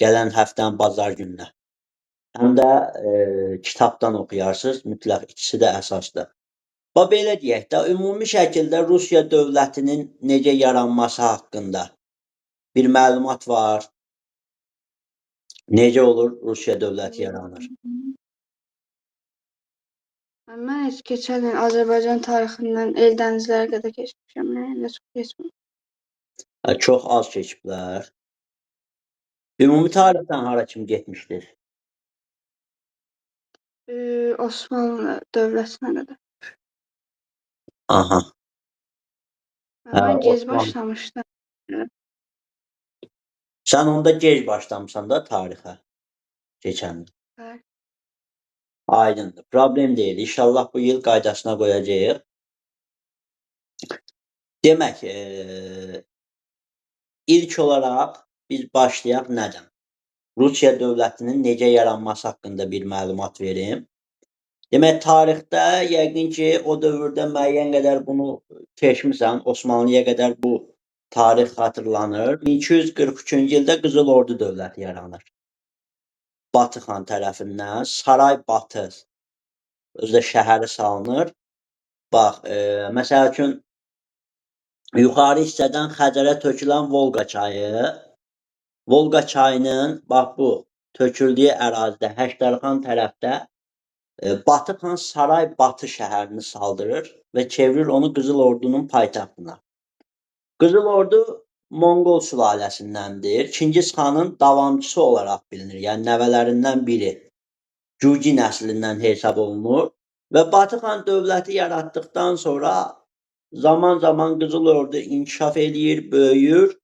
Gələn həftənin bazar gününə. Həm də kitabdan oxuyarsınız, mütləq ikisi də əsasdır. Bax belə deyək də, ümumi şəkildə Rusiya dövlətinin necə yaranması haqqında bir məlumat var. Necə olur Rusiya dövləti yaranır? Mən heç keçən il Azərbaycan tarixindən Eldənizlərə qədər keçmişəm. Yəni elə çox keçmir. Hə, çox az keçiblər. Ümumi tarixdən hara kimi getmişdir? Osmanlı dövlətinə qədər. Aha. Hə, Mən gec Osmanlı. başlamışdım. Sən onda gec başlamısan da tarixə keçən il. Bəli. Aydındır. Problem deyil. İnşallah bu il qaydasına qoyacağıq. Demək, ilk olaraq biz başlayaq nədən? Rusiya dövlətinin necə yaranması haqqında bir məlumat verim. Demək, tarixdə yəqin ki, o dövrdə müəyyən qədər bunu keçmisən, Osmanlıya qədər bu tarix xatırlanır. 1243-cü ildə Qızıl Ordu dövləti yaranır. Batı xan tərəfindən Saray Batı özü də şəhəri salınır. Bax, məsəl üçün yuxarı hissədən Xəzərə tökülən Volqa çayı, Volqa çayının bax bu töküldüyü ərazidə Həştərxan tərəfdə Batı xan Saray Batı şəhərini saldırır və çevirir onu Qızıl Ordunun paytaxtına. Qızıl Ordu Monqol sülaləsindəndir. Çingiz xanın davamçısı olaraq bilinir. Yəni nəvələrindən biri. Gürcü nəslindən hesab olunur və Batı xan dövləti yaratdıqdan sonra zaman-zaman Qızıl Ordu inkişaf eləyir, böyüyür.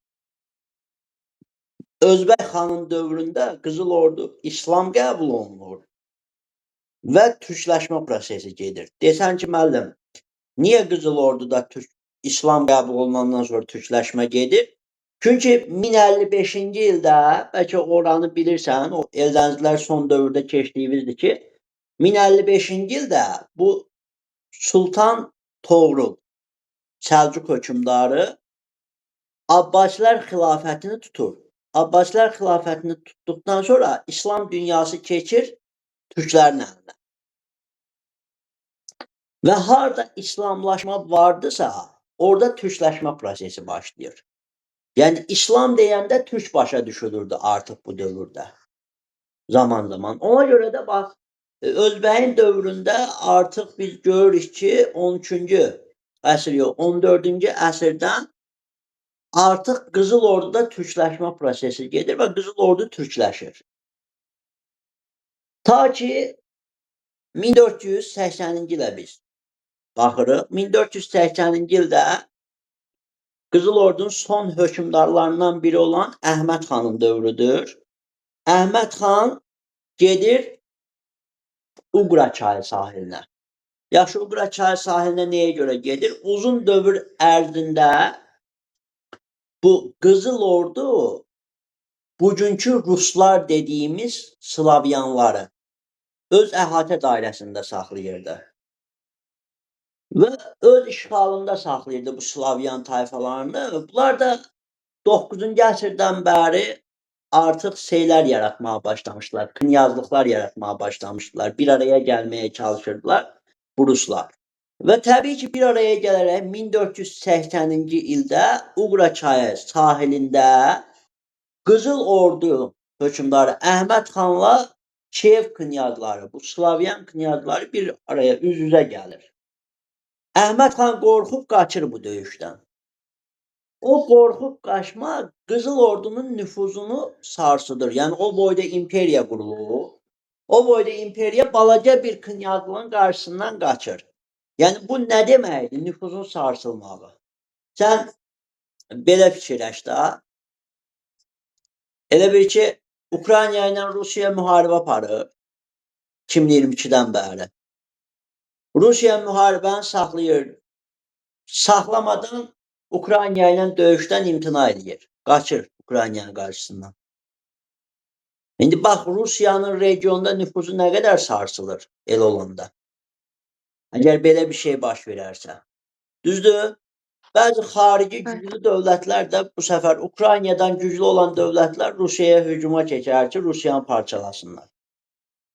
Özbək xanın dövründə Qızıl Ordu İslam qəbul olunur və türkləşmə prosesi gedir. Desən ki, müəllim, niyə Qızıl Orduda İslam qəbul olunandan sonra türkləşmə gedir? Çünki 1055-ci ildə, bəlkə oranı bilirsən, o Eldənizlər son dövrdə keçdiyimizdir ki, 1055-ci ildə bu Sultan Toğrul, Səlcuq hökmdarı Abbasilər xilafətini tutur. Abbasilər xilafətini tutduqdan sonra İslam dünyası keçir türklərin əlinə. Və harda İslamlaşma vardısa, orada türkləşmə prosesi başlayır. Yəni İslam deyəndə türk başa düşülürdü artıq bu dövrdə. Zaman-zaman. Ona görə də bax, Özbəyin dövründə artıq biz görürük ki, 13-cü əsr yox, 14-cü əsrdən artıq Qızıl Orduda türkləşmə prosesi gedir və Qızıl Ordu türkləşir. Ta ki 1480-ci ilə biz baxırıq. 1480-ci ildə Qızıl Ordunun son hökmdarlarından biri olan Əhməd xanın dövrüdür. Əhməd xan gedir Uqra çayı sahilinə. Yaxşı, Uqra çayı sahilinə nəyə görə gedir? Uzun dövr ərzində bu Qızıl Ordu bugünkü Ruslar dediyimiz Slavyanları öz əhatə dairəsində saxlayırdı. Və öz işğalında saxlayırdı bu Slavyan tayfalarını. Bunlar da 9-cu əsrdən bəri artıq seylər yaratmağa başlamışdılar, knyazlıqlar yaratmağa başlamışdılar. Bir araya gəlməyə çalışırdılar bu Ruslar. Və təbii ki, bir araya gələrək 1480-ci ildə Uqra çayı sahilində Qızıl Ordu hökmdarı Əhməd xanla Kiyev knyazları, bu Slavyan knyazları bir araya üz-üzə gəlir. Əhməd xan qorxub qaçır bu döyüşdən. O qorxub qaçma Qızıl Ordunun nüfuzunu sarsıdır. Yəni o boyda imperiya qurulur. O boyda imperiya balaca bir knyazlığın qarşısından qaçır. Yəni bu nə deməkdir? Nüfuzun sarsılmağı. Sən belə fikirləş də. Elə bil ki, Ukrayna ilə Rusiya müharibə aparır 2022-dən bəri. Rusiya müharibəni saxlayır. Saxlamadan Ukrayna ilə döyüşdən imtina edir. Qaçır Ukraynanın qarşısından. İndi bax, Rusiyanın regionda nüfuzu nə qədər sarsılır elə olanda. Əgər belə bir şey baş verərsə. Düzdür? Bəzi xarici Bəli. güclü dövlətlər də bu səfər Ukraynadan güclü olan dövlətlər Rusiyaya hücuma keçər ki, Rusiyanı parçalasınlar.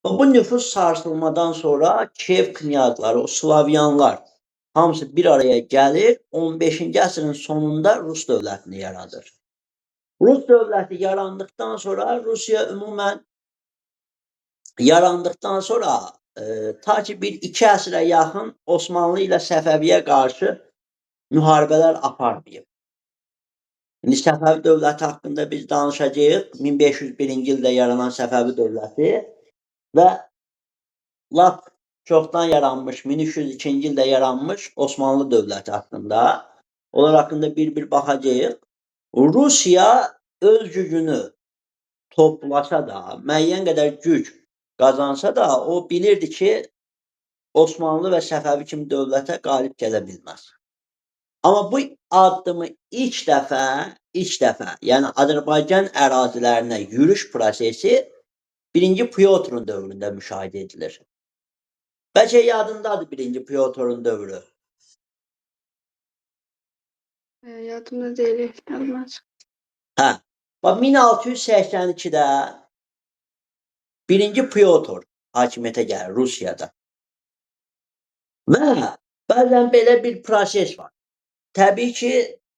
Və bu nüfuz sarsılmadan sonra Kiyev knyazları, o Slavyanlar hamısı bir araya gəlir, 15-ci əsrin sonunda Rus dövlətini yaradır. Rus dövləti yarandıqdan sonra Rusiya ümumən yarandıqdan sonra ta ki bir iki əsrə yaxın Osmanlı ilə Səfəviyə qarşı müharibələr aparmayıb. İndi Səfəvi dövləti haqqında biz danışacağıq. 1501-ci ildə yaranan Səfəvi dövləti və lap çoxdan yaranmış, 1302-ci ildə yaranmış Osmanlı dövləti haqqında. Onlar haqqında bir-bir baxacağıq. Rusiya öz gücünü toplasa da, müəyyən qədər güc qazansa da, o bilirdi ki, Osmanlı və Səfəvi kimi dövlətə qalib gələ bilməz. Amma bu addımı ilk dəfə, yəni Azərbaycan ərazilərinə yürüş prosesi 1-ci Pyotrun dövründə müşahidə edilir. Bəlkə yadındadır 1-ci Pyotrun dövrü. Yadımda deyil, yadımdan çıxdı. Hə. Bax 1682-də 1-ci Pyotr hakimiyyətə gəlir Rusiyada. Və bəzən belə bir proses var. Təbii ki,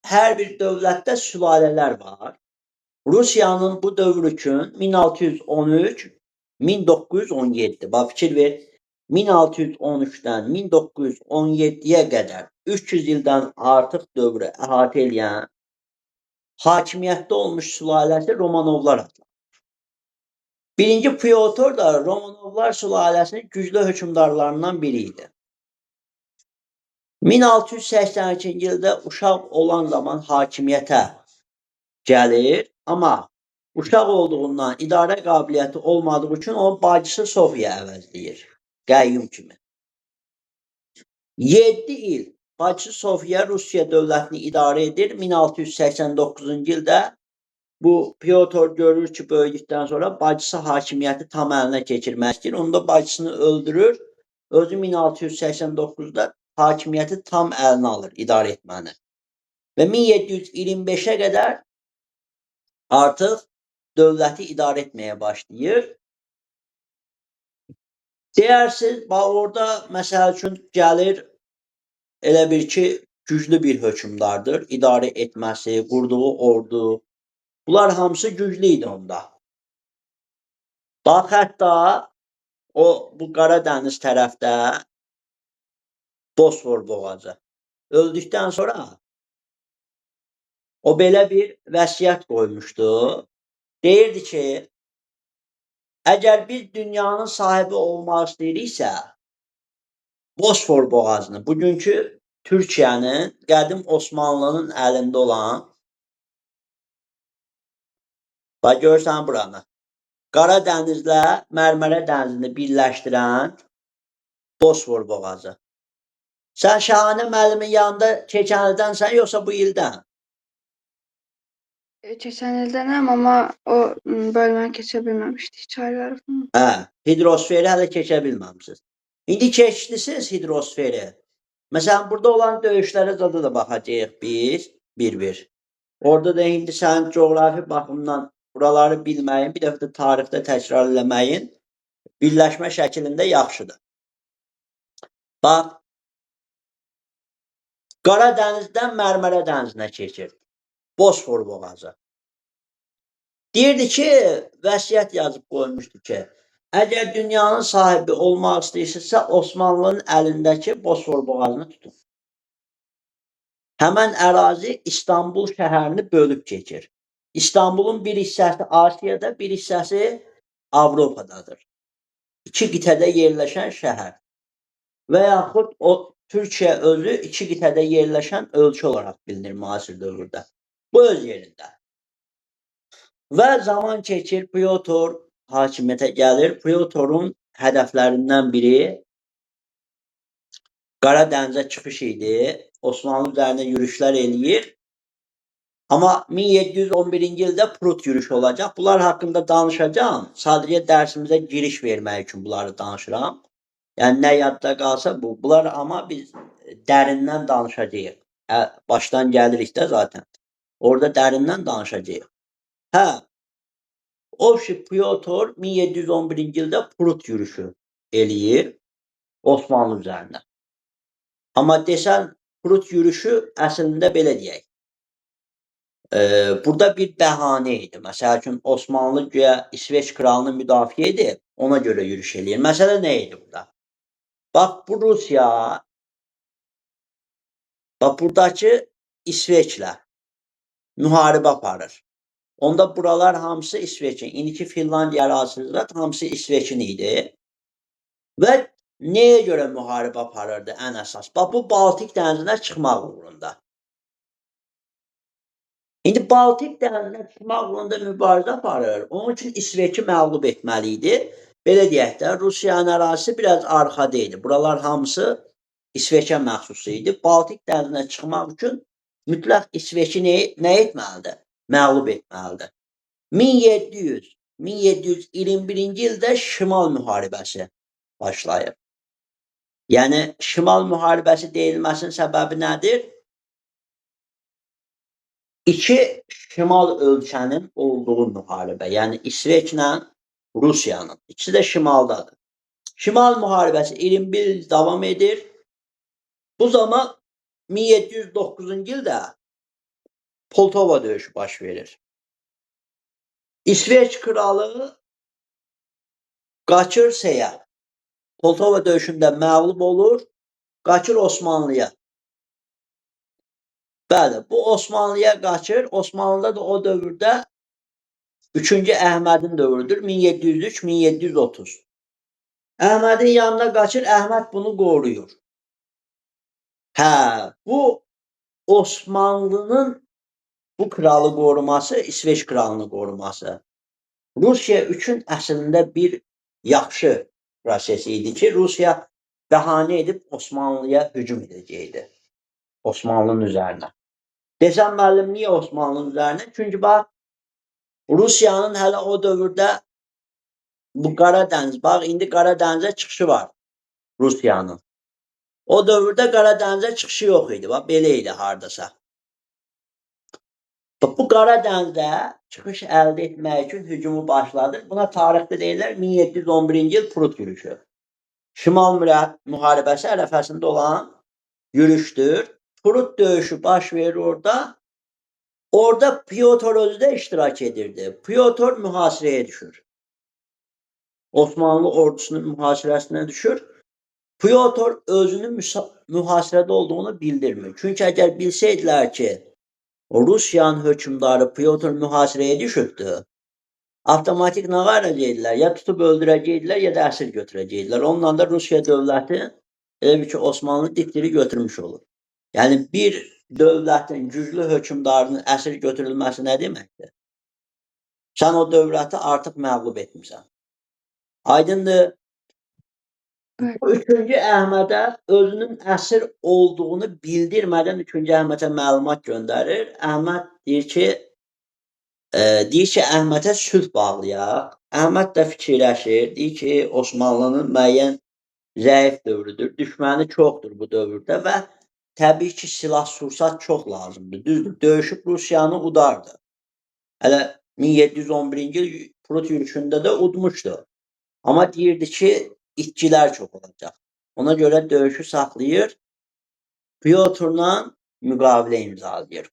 hər bir dövlətdə sülalələr var. Rusiyanın bu dövr üçün 1613 1917. Bax fikir ver. 1613-dən 1917-yə qədər 300 ildən artıq dövrü əhatə eləyən hakimiyyətdə olmuş sülaləsi Romanovlar adlanır. 1-ci Pyotr da Romanovlar sülaləsinin güclü hökmdarlarından biri idi. 1682-ci ildə uşaq olan zaman hakimiyyətə gəlir, amma uşaq olduğundan idarə qabiliyyəti olmadığı üçün onu bacısı Sofiya əvəzləyir, qəyyum kimi. 7 il bacısı Sofiya Rusiya dövlətini idarə edir. 1689-cu ildə bu Pyotr görür ki, böyüdükdən sonra bacısı hakimiyyəti tam əlinə keçirmək istəyir. Onda bacısını öldürür. Özü 1689-da hakimiyyəti tam əlinə alır, idarə etməni. Və 1725-ə qədər artıq dövləti idarə etməyə başlayır. Deyərsiz, bax orada məsəl üçün gəlir elə bir ki, güclü bir hökmdardır. İdarə etməsi, qurduğu ordu, bunlar hamısı güclü idi onda. Bax hətta o bu Qara dəniz tərəfdə Bosfor boğazı öldükdən sonra o belə bir vəsiyyət qoymuşdu. Deyirdi ki, əgər biz dünyanın sahibi olmaq istəyiriksə, Bosfor boğazını, bugünkü Türkiyənin, qədim Osmanlının əlində olan, bax görürsən buranı, Qara dənizlə Mərmərə dənizini birləşdirən Bosfor boğazı. Sən Şahanə müəllimin yanında keçən ildənsən, yoxsa bu ildən? Keçən ildənəm, amma o bölməni keçə bilməmişdik, çayları falan. Hə, hidrosferi hələ keçə bilməmisiniz. İndi keçdiniz hidrosferi. Məsələn, burada olan döyüşlərə zada da baxacağıq biz bir-bir. Orada da indi sənin coğrafi baxımdan buraları bilməyin, bir dəfə də tarixdə təkrar eləməyin birləşmə şəklində yaxşıdır. Bax, Qara dənizdən Mərmərə dənizinə keçir. Bosfor boğazı. Deyirdi ki, vəsiyyət yazıb qoymuşdu ki, əgər dünyanın sahibi olmaq istəyirsinizsə, Osmanlının əlindəki Bosfor boğazını tutun. Həmən ərazi İstanbul şəhərini bölüb keçir. İstanbulun bir hissəsi Asiyada, bir hissəsi Avropadadır. İki qitədə yerləşən şəhər. Və yaxud o Türkiyə özü iki qitədə yerləşən ölkə olaraq bilinir müasir dövrdə. Bu öz yerində. Və zaman keçir, Pyotr hakimiyyətə gəlir. Pyotrun hədəflərindən biri Qara dənizə çıxış idi. Osmanlı üzərinə yürüşlər eləyir. Amma 1711-ci ildə Prut yürüşü olacaq. Bunlar haqqında danışacağam. Sadəcə dərsimizə giriş vermək üçün bunları danışıram. Yəni nə yadda qalsa bu. Bunlar amma biz dərindən danışacağıq. Başdan gəlirik də zaten. Orada dərindən danışacağıq. Hə, Ovşi Pyotr 1711-ci ildə Prut yürüşü eləyir Osmanlı üzərinə. Amma desən Prut yürüşü əslində belə deyək. Burada bir bəhanə idi. Məsəl üçün Osmanlı güya İsveç kralını müdafiə edib, ona görə yürüş eləyir. Məsələ nə idi burada? Bax bu Rusiya, bax buradakı İsveçlə müharibə aparır. Onda buralar hamısı İsveçin. İndiki Finlandiya ərazisi hamısı İsveçin idi. Və nəyə görə müharibə aparırdı ən əsas? Bax bu Baltik dənizinə çıxmaq uğrunda. İndi Baltik dənizinə çıxmaq uğrunda mübarizə aparır. Onun üçün İsveçi məğlub etməli idi. Belə deyək də, Rusiyanın ərazisi biraz arxada idi. Buralar hamısı İsveçə məxsus idi. Baltik dənizinə çıxmaq üçün mütləq İsveçi nə etməlidir? Məğlub etməlidir. 1721-ci ildə Şimal müharibəsi başlayır. Yəni Şimal müharibəsi deyilməsinin səbəbi nədir? İki şimal ölkənin olduğu müharibə, yəni İsveçlə Rusiyanın. İkisi də şimaldadır. Şimal müharibəsi 21 il davam edir. Bu zaman 1709-cu ildə Poltava döyüşü baş verir. İsveç kralı qaçır Seyə. Poltava döyüşündə məğlub olur, qaçır Osmanlıya. Bəli, bu Osmanlıya qaçır. Osmanlıda da o dövrdə 3-cü Əhmədin dövrüdür. 1703-1730. Əhmədin yanına qaçır, Əhməd bunu qoruyur. Hə, bu Osmanlının bu kralı qoruması, İsveç kralını qoruması Rusiya üçün əslində bir yaxşı proses idi ki, Rusiya bəhanə edib Osmanlıya hücum edəcəkdi. Osmanlının üzərinə. Desəm müəllim, niyə Osmanlının üzərinə? Çünki bax, Rusiyanın hələ o dövrdə bu Qaradəniz, bax, indi Qaradənizə çıxışı var Rusiyanın. O dövrdə Qaradənizə çıxışı yox idi. Bax, belə idi hardasa. Bax, bu Qaradənizə çıxış əldə etmək üçün hücumu başladı. Buna tarixdə deyirlər 1711-ci il Prut yürüşü. Şimal müharibəsi ərəfəsində olan yürüşdür. Prut döyüşü baş verir orada. Orada Pyotr özü də iştirak edirdi. Pyotr mühasirəyə düşür. Osmanlı ordusunun mühasirəsinə düşür. Pyotr özünün mühasirədə olduğunu bildirmir. Çünki əgər bilsəydilər ki, Rusiyanın hökmdarı Pyotr mühasirəyə düşübdür, avtomatik nə edəcəkdilər? Ya tutub öldürəcəkdilər, ya da əsir götürəcəkdilər. Onunla da Rusiya dövləti elə bil ki, Osmanlı dipdiri götürmüş olur. Yəni bir dövlətin güclü hökmdarının əsir götürülməsi nə deməkdir? Sən o dövləti artıq məğlub etmisən. Aydındır? Bu 3-cü Əhmədə özünün əsir olduğunu bildirmədən 3-cü Əhmədə məlumat göndərir. Əhməd deyir ki, Əhmədə sülh bağlayaq. Əhməd də fikirləşir, deyir ki, Osmanlının müəyyən zəif dövrüdür, düşməni çoxdur bu dövrdə və təbii ki, silah-sursat çox lazımdır. Düzdür, döyüşüb Rusiyanı udardı. Hələ 1711-ci il Prut yürüşündə də udmuşdu. Amma deyirdi ki, itkilər çox olacaq. Ona görə döyüşü saxlayır, Pyotrla müqavilə imzalayır.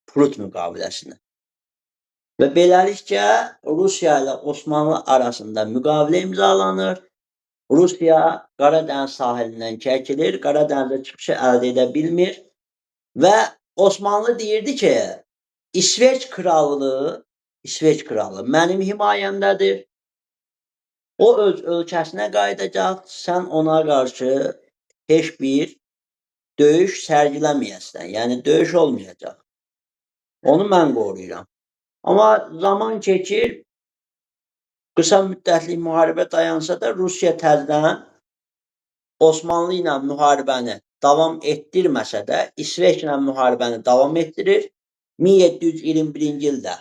Prut müqaviləsini. Və beləlikcə Rusiya ilə Osmanlı arasında müqavilə imzalanır. Rusiya Qaradəniz sahilindən çəkilir, Qaradənizə çıxışı əldə edə bilmir və Osmanlı deyirdi ki, İsveç krallığı, İsveç kralı mənim himayəmdədir. O öz ölkəsinə qayıdacaq, sən ona qarşı heç bir döyüş sərgiləməyəsən. Yəni döyüş olmayacaq. Onu mən qoruyuram. Amma zaman keçir, qısa müddətli müharibə dayansa da Rusiya təzədən Osmanlı ilə müharibəni davam etdirməsə də İsveçlə müharibəni davam etdirir. 1721-ci ildə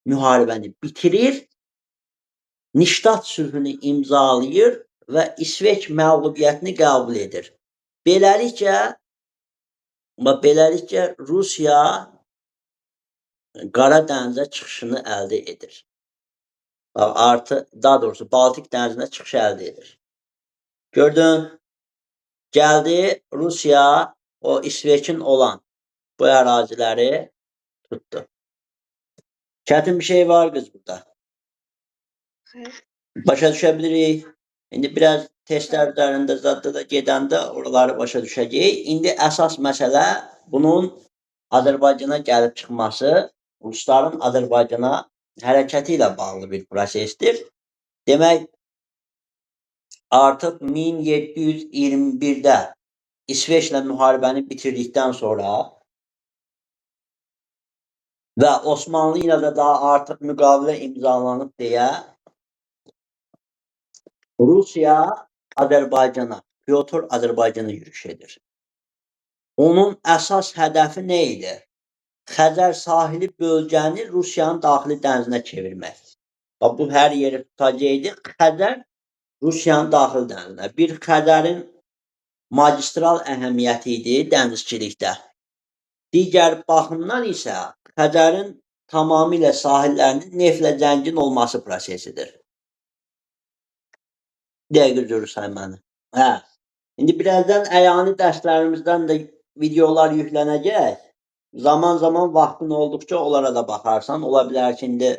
müharibəni bitirir. Niştat sülhünü imzalayır və İsveç məğlubiyyətini qəbul edir. Beləlikcə Amma beləliklə Rusiya Qara dənizə çıxışını əldə edir. Artı, daha doğrusu Baltik dənizinə çıxış əldə edir. Gördün? Gəldi Rusiya o İsveçin olan bu əraziləri tutdu. Çətin bir şey var qız burada. Xeyr. Başa düşə bilirik. İndi biraz testlər üzərində zadda da gedəndə oraları başa düşəcəyik. İndi əsas məsələ bunun Azərbaycana gəlib çıxması, Rusların Azərbaycana hərəkəti ilə bağlı bir prosesdir. Demək, artıq 1721-də İsveçlə müharibəni bitirdikdən sonra və Osmanlı ilə də daha artıq müqavilə imzalanıb deyə Rusiya Azərbaycana, Pyotr Azərbaycana yürüş edir. Onun əsas hədəfi nə idi? Xəzər sahili bölgəni Rusiyanın daxili dənizinə çevirmək. Bax, bu hər yeri tutacaqdı. Xəzər Rusiyanın daxili dənizinə. Bir Xəzərin magistral əhəmiyyəti idi dənizçilikdə. Digər baxımdan isə Xəzərin tamamilə sahillərinin neftlə zəngin olması prosesidir. Dəqiq görürsən məni. Hə. İndi birazdan əyani dərslərimizdən də videolar yüklənəcək. Zaman-zaman vaxtın olduqca onlara da baxarsan. Ola bilər ki, indi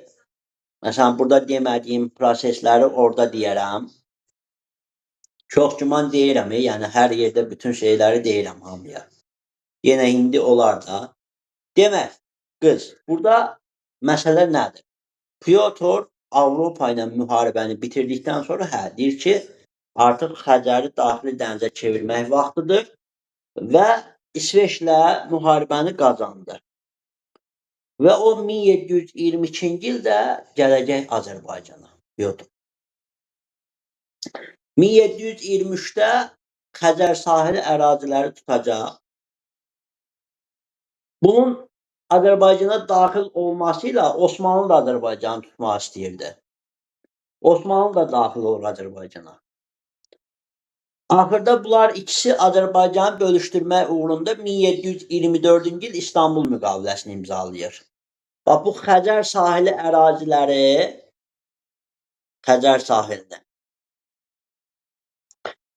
məsələn burada demədiyim prosesləri orada deyərəm. Çox güman deyirəm, yəni hər yerdə bütün şeyləri deyirəm hamıya. Yenə indi olar da. Demək, qız, burada məsələ nədir? Pyotr Avropa ilə müharibəni bitirdikdən sonra deyir ki, artıq Xəzəri daxili dənizə çevirmək vaxtıdır və İsveçlə müharibəni qazandı. Və o 1722-ci ildə gələcək Azərbaycana. Pyotr. 1723-də Xəzər sahili əraziləri tutacaq. Bunun Azərbaycana daxil olması ilə Osmanlı da Azərbaycanı tutmaq istəyirdi. Osmanlı da daxil olur Azərbaycana. Axırda bunlar ikisi Azərbaycanı bölüşdürmək uğrunda 1724-cü il İstanbul müqaviləsini imzalayır. Bax, bu Xəzər sahili əraziləri, Xəzər sahilini.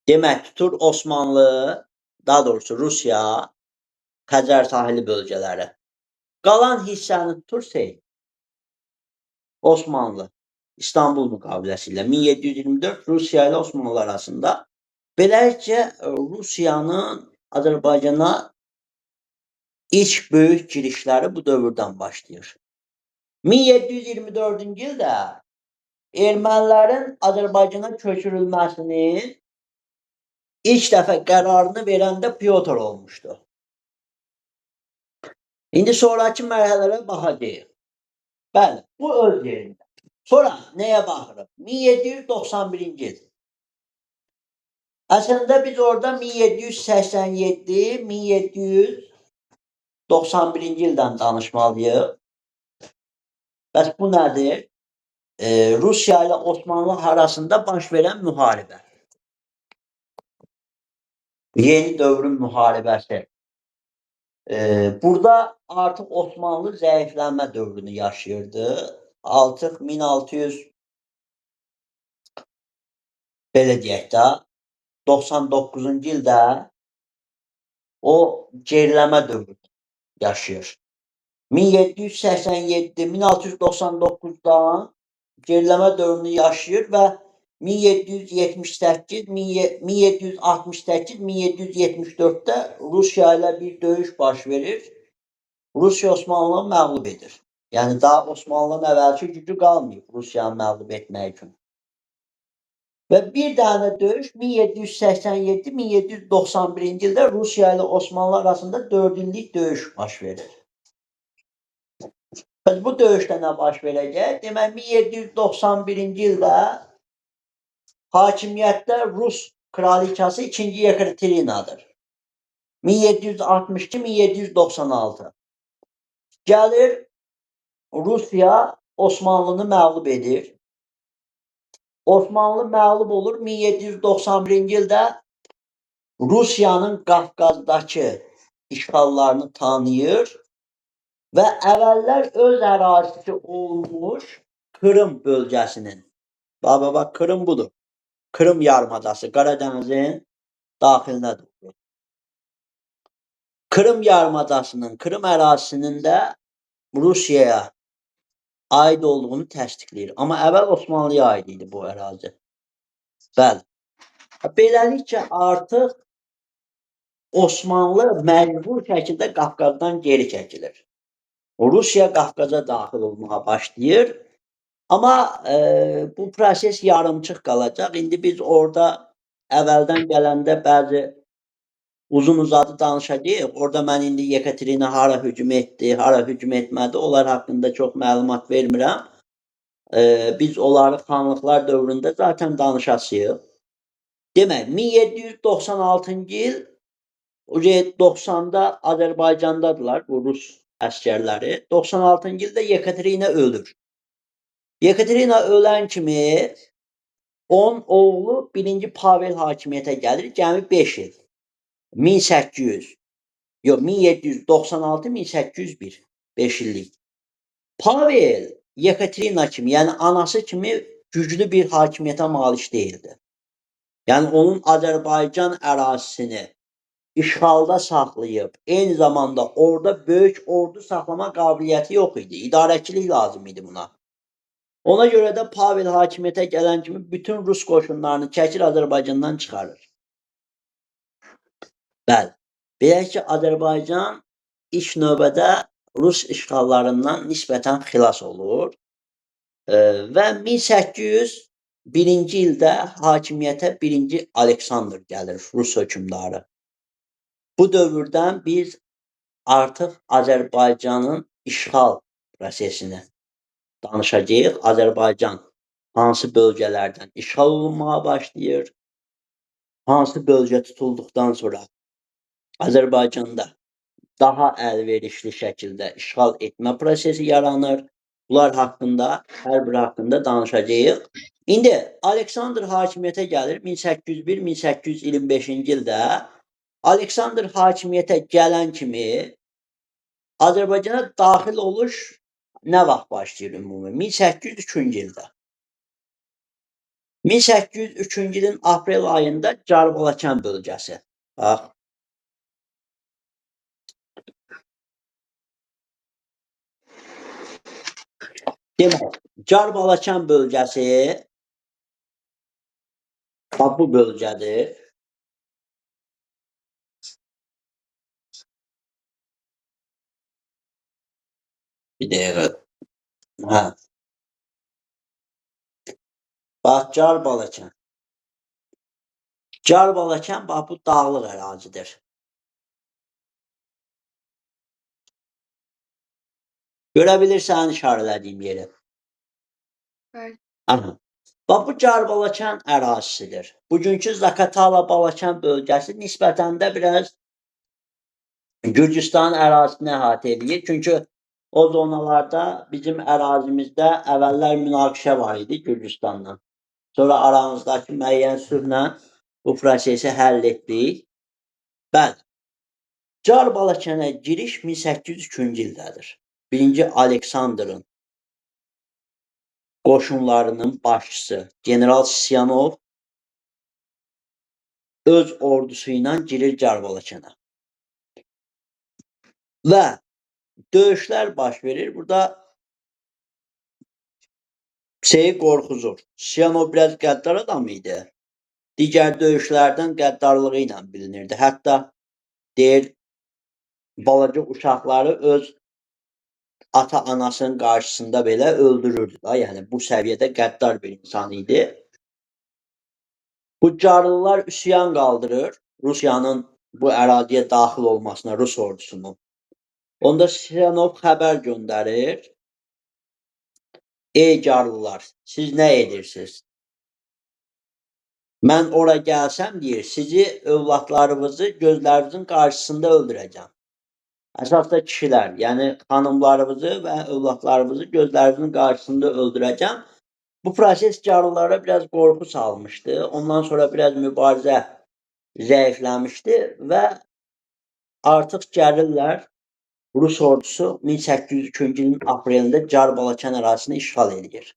Demək, tutur Osmanlı, daha doğrusu Rusiya, Xəzər sahili bölgələri. Qalan hissəni tutur Osmanlı, İstanbul müqaviləsi ilə 1724 Rusiya ilə Osmanlı arasında. Beləliklə, Rusiyanın Azərbaycana ilk böyük girişləri bu dövrdən başlayır. 1724-cü ildə ermənilərin Azərbaycana köçürülməsinin ilk dəfə qərarını verəndə Pyotr olmuşdu. İndi sonraki mərhələlərə baxacağıq. Bəli, bu öz yerində. Sonra nəyə baxırıq? 1791-ci il. Əslində biz orada 1787, 1791-ci ildən danışmalıyıq. Bəs bu nədir? Rusiya ilə Osmanlı arasında baş verən müharibə. Yeni dövrün müharibəsi. Burada artıq Osmanlı zəiflənmə dövrünü yaşayırdı. Artıq 1600, belə deyək də, 99-cu ildə o geriləmə dövrünü yaşayır. 1787, 1699-dan geriləmə dövrünü yaşayır və 1778, 1768, 1774-də Rusiya ilə bir döyüş baş verir. Rusiya Osmanlını məğlub edir. Yəni daha Osmanlının əvvəlki gücü qalmayıb Rusiyanı məğlub etmək üçün. Və bir dənə döyüş 1787-1791-ci ildə Rusiya ilə Osmanlı arasında 4 illik döyüş baş verir. Bəs bu döyüşdə nə baş verəcək? Demək 1791-ci ildə hakimiyyətdə Rus kraliçası 2-ci Yekaterinadır. 1762-1796. Gəlir Rusiya Osmanlını məğlub edir. Osmanlı məğlub olur. 1791-ci ildə Rusiyanın Qafqazdakı işğallarını tanıyır və əvvəllər öz ərazisi olmuş Krım bölgəsinin, bax, bax, bax, Krım budur. Krım yarımadası Qaradənizin daxilinə doğru. Krım yarımadasının, Krım ərazisinin də Rusiyaya aid olduğunu təsdiqləyir. Amma əvvəl Osmanlıya aid idi bu ərazi. Bəli. Beləliklə artıq Osmanlı məcbur şəkildə Qafqazdan geri çəkilir. Rusiya Qafqaza daxil olmağa başlayır. Amma bu proses yarımçıq qalacaq. İndi biz orada əvvəldən gələndə bəzi uzun-uzadı danışacağıq. Orada mən indi Yekaterina hara hücum etdi, hara hücum etmədi, onlar haqqında çox məlumat vermirəm. Biz onları xanlıqlar dövründə zaten danışasıyıq. Demək, 1796-cı il 90-da Azərbaycandadılar bu rus əsgərləri. 96-cı ildə Yekaterina ölür. Yekaterina ölən kimi onun oğlu 1-ci Pavel hakimiyyətə gəlir, cəmi 5 il. 1800, yox, 1796-1801, 5 illik. Pavel Yekaterina kimi, yəni anası kimi güclü bir hakimiyyətə malik deyildi. Yəni onun Azərbaycan ərazisini işğalda saxlayıb, eyni zamanda orada böyük ordu saxlama qabiliyyəti yox idi. İdarəçilik lazım idi buna. Ona görə də Pavel hakimiyyətə gələn kimi bütün rus qoşunlarını çəkir, Azərbaycandan çıxarır. Bəli. Belə ki, Azərbaycan ilk növbədə rus işğallarından nisbətən xilas olur. Və 1801-ci ildə hakimiyyətə 1-ci Aleksandr gəlir, rus hökmdarı. Bu dövrdən biz artıq Azərbaycanın işğal prosesini danışacağıq. Azərbaycan hansı bölgələrdən işğal olunmağa başlayır, hansı bölgə tutulduqdan sonra Azərbaycanda daha əlverişli şəkildə işğal etmə prosesi yaranır. Bunlar haqqında, hər biri haqqında danışacağıq. İndi Aleksandr hakimiyyətə gəlir 1801-1825-ci ildə. Aleksandr hakimiyyətə gələn kimi Azərbaycana daxil oluş nə vaxt başlayır ümumi? 1803-cü ildə. 1803-cü ilin aprel ayında Carbalakən bölgəsi. Bax. Demək, Carbalakən bölgəsi bax bu bölgədir. Bir dəqiqə. Hə. Bax, Carbalakən. Carbalakən bax bu dağlıq ərazidir. Görə bilirsən işarələdiyim yeri. Bəli. Aha. Bax bu Carbalakən ərazisidir. Bugünkü Zakatala Balakən bölgəsi nisbətən də biraz Gürcüstanın ərazisini əhatə edir. Çünki o zonalarda bizim ərazimizdə əvvəllər münaqişə var idi Gürcüstanla. Sonra aramızdakı müəyyən sülhlə bu prosesi həll etdik. Bəli. Carbalakənə giriş 1803-cü ildədir. 1-ci Aleksandrın qoşunlarının başçısı General Sisyanov öz ordusu ilə girir Carbalakənə. Və döyüşlər baş verir. Burada şeyi qorxuzur. Sisyanov biraz qəddar adam idi. Digər döyüşlərdən qəddarlığı ilə bilinirdi. Hətta deyir, balaca uşaqları öz ata-anasının qarşısında belə öldürürdü da. Yəni bu səviyyədə qəddar bir insan idi. Bu carlılar üsyan qaldırır Rusiyanın bu əraziyə daxil olmasına, Rus ordusunun. Onda Sisyanov xəbər göndərir. Ey carlılar, siz nə edirsiniz? Mən ora gəlsəm, deyir, sizi, övladlarınızı gözlərinizin qarşısında öldürəcəm. Əsas da kişilər, yəni xanımlarınızı və övladlarınızı gözlərinizin qarşısında öldürəcəm. Bu proses carlılara biraz qorxu salmışdı. Ondan sonra biraz mübarizə zəifləmişdi və Artıq gəlirlər, Rus ordusu 1802-cü ilin aprelində Car-Balakən ərazisini işğal edir.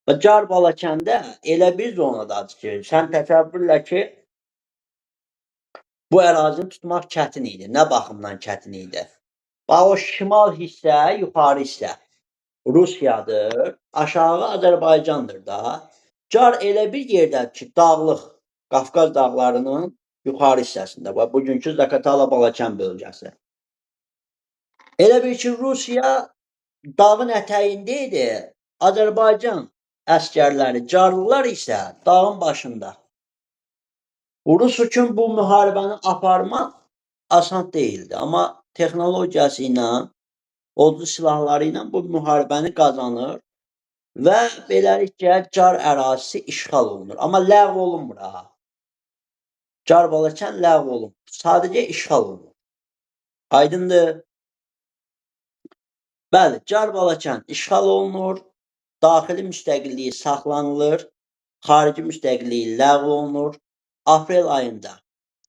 Və Car-Balakəndə elə bir zonadadır ki, sən təsəvvürlə ki, bu ərazini tutmaq çətin idi. Nə baxımdan çətin idi? Bax, o şimal hissə, yuxarı hissə Rusiyadır, aşağı Azərbaycandır da. Car elə bir yerdədir ki, dağlıq, Qafqaz dağlarının yuxarı hissəsində. Bax, bugünkü Zaqatala-Balakən bölgəsi. Elə bil ki, Rusiya dağın ətəyində idi, Azərbaycan əsgərləri, carlılar isə dağın başında. Rus üçün bu müharibəni aparmaq asan deyildi. Amma texnologiyası ilə, odlu silahları ilə bu müharibəni qazanır və beləliklə Car ərazisi işğal olunur. Amma ləğv olunmur ha. Car-Balakən ləğv olunmur. Sadəcə işğal olunur. Aydındır? Bəli, Car-Balakən işğal olunur, daxili müstəqilliyi saxlanılır, xarici müstəqilliyi ləğv olunur. Aprel ayında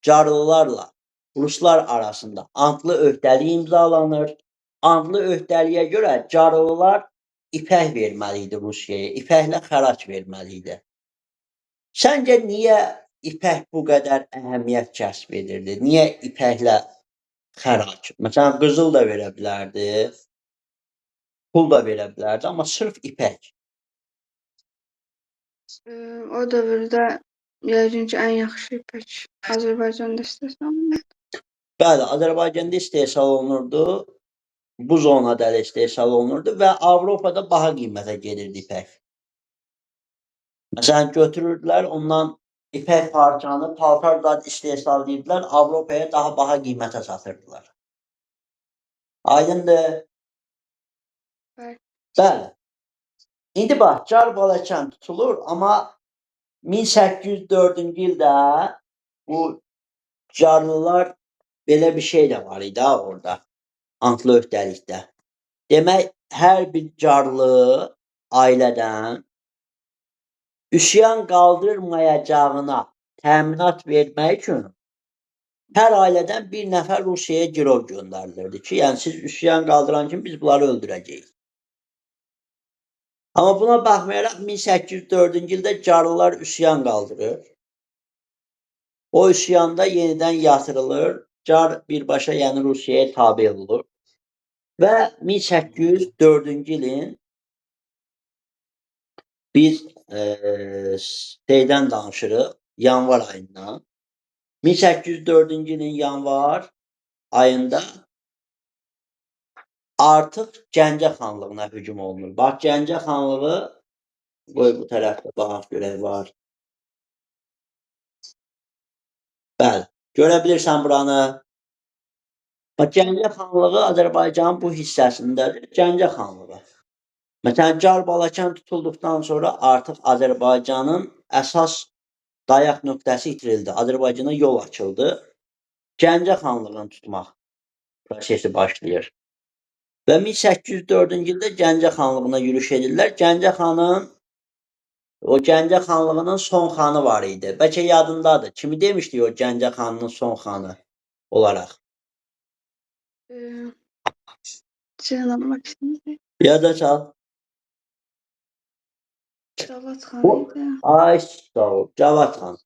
Carlılarla Ruslar arasında antlı öhdəlik imzalanır. Antlı öhdəliyə görə Carlılar ipək verməli idi Rusiyaya, ipəklə xərac verməli idi. Səncə niyə ipək bu qədər əhəmiyyət kəsb edirdi? Niyə ipəklə xərac? Məsələn, qızıl da verə bilərdi, pul da verə bilərdi, amma sırf ipək. O dövrdə yəqin ki, ən yaxşı ipək Azərbaycanda istehsal olunurdu. Bəli, Azərbaycanda istehsal olunurdu. Bu zonada da istehsal olunurdu və Avropada baha qiymətə gedirdi ipək. Məsələn, götürürdülər, ondan ipək parçanı, paltar zad istehsal edirdilər, Avropaya daha baha qiymətə satırdılar. Aydındır? Bəli. Bəli. İndi bax, Car-Balakən tutulur, amma 1804-cü ildə bu Carlılar belə bir şey də var idi ha orada, antlı öhdəlikdə. Demək, hər bir carlı ailədən üsyan qaldırmayacağına təminat vermək üçün hər ailədən bir nəfər Rusiyaya girov göndərilirdi ki, yəni siz üsyan qaldıran kimi biz bunları öldürəcəyik. Amma buna baxmayaraq 1804-cü ildə Carlılar üsyan qaldırır. O üsyanda yenidən yatırılır. Car birbaşa yəni Rusiyaya tabe olur. Və 1804-cü ilin biz şeydən danışırıq, yanvar ayından. 1804-cü ilin yanvar ayında artıq Gəncə xanlığına hücum olunur. Bax, Gəncə xanlığı, qoy bu tərəfdə baxaq görək var. Bəli, görə bilirsən buranı. Bax, Gəncə xanlığı Azərbaycanın bu hissəsindədir. Gəncə xanlığı. Məsələn, Car-Balakən tutulduqdan sonra artıq Azərbaycanın əsas dayaq nöqtəsi itirildi. Azərbaycana yol açıldı. Gəncə xanlığını tutmaq prosesi başlayır. Və 1804-cü ildə Gəncə xanlığına yürüş edirlər. Gəncə xanın, o Gəncə xanlığının son xanı var idi. Bəlkə yadındadır. Kimi demişdik o Gəncə xanının son xanı olaraq? Cənab şimdi. Yada çal. Cavad xan idi. Ay sağ ol. Cavad xan.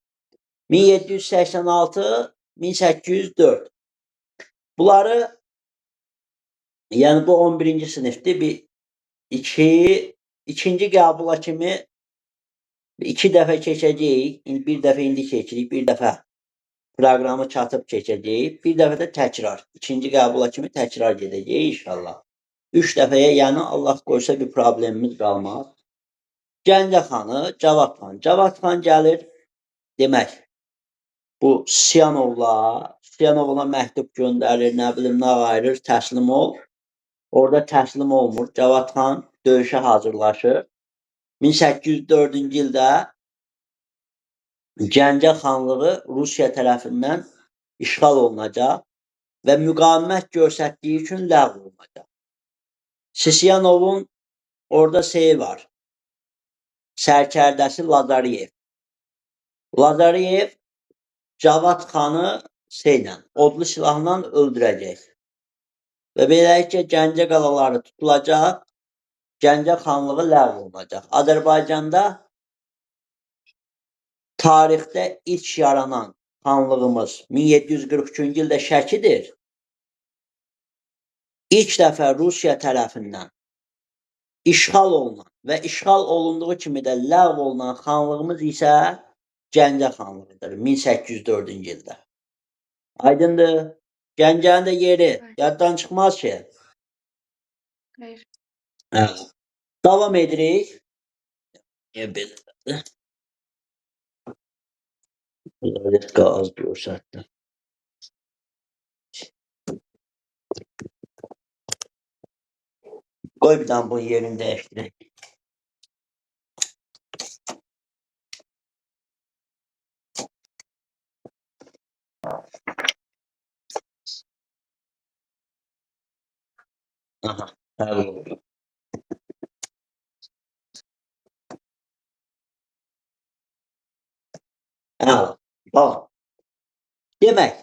1786-1804. Bunları, yəni bu 11-ci sinifdir. Bir ikinci qəbula kimi iki dəfə keçəcəyik. İndi bir dəfə indi keçirik, bir dəfə proqramı çatıb keçəcəyik. Bir dəfə də təkrar. İkinci qəbula kimi təkrar gedəcəyik inşallah. 3 dəfəyə, yəni Allah qoysa bir problemimiz qalmaz. Gəncə xanı Cavad xan. Cavad xan gəlir, demək, bu Siyanovla məktub göndərir, nə bilim, nə ayırır, təslim ol. Orada təslim olmur. Cavad xan döyüşə hazırlaşır. 1804-cü ildə Gəncə xanlığı Rusiya tərəfindən işğal olunacaq və müqavimət göstərdiyi üçün ləğv olunacaq. Sisiyanovun orada şeyi var. Sərkərdəsi Lazaryev. Lazaryev Cavad xanı şeylə, odlu silahla öldürəcək. Və beləliklə Gəncə qalaları tutulacaq, Gəncə xanlığı ləğv olunacaq. Azərbaycanda tarixdə ilk yaranan xanlığımız 1743-cü ildə Şəkidir. İlk dəfə Rusiya tərəfindən işğal olunan və işğal olunduğu kimi də ləğv olunan xanlığımız isə Gəncə xanlığıdır 1804-cü ildə. Aydındır? Gəncənin də yeri yaddan çıxmaz ki. Xeyr. Hə. Davam edirik. Niyə belədir? Roletka az göstərdi. Qoy bir dənə bunun yerini dəyişdirək. Aha, həll oldu. Əla. Bax. Demək,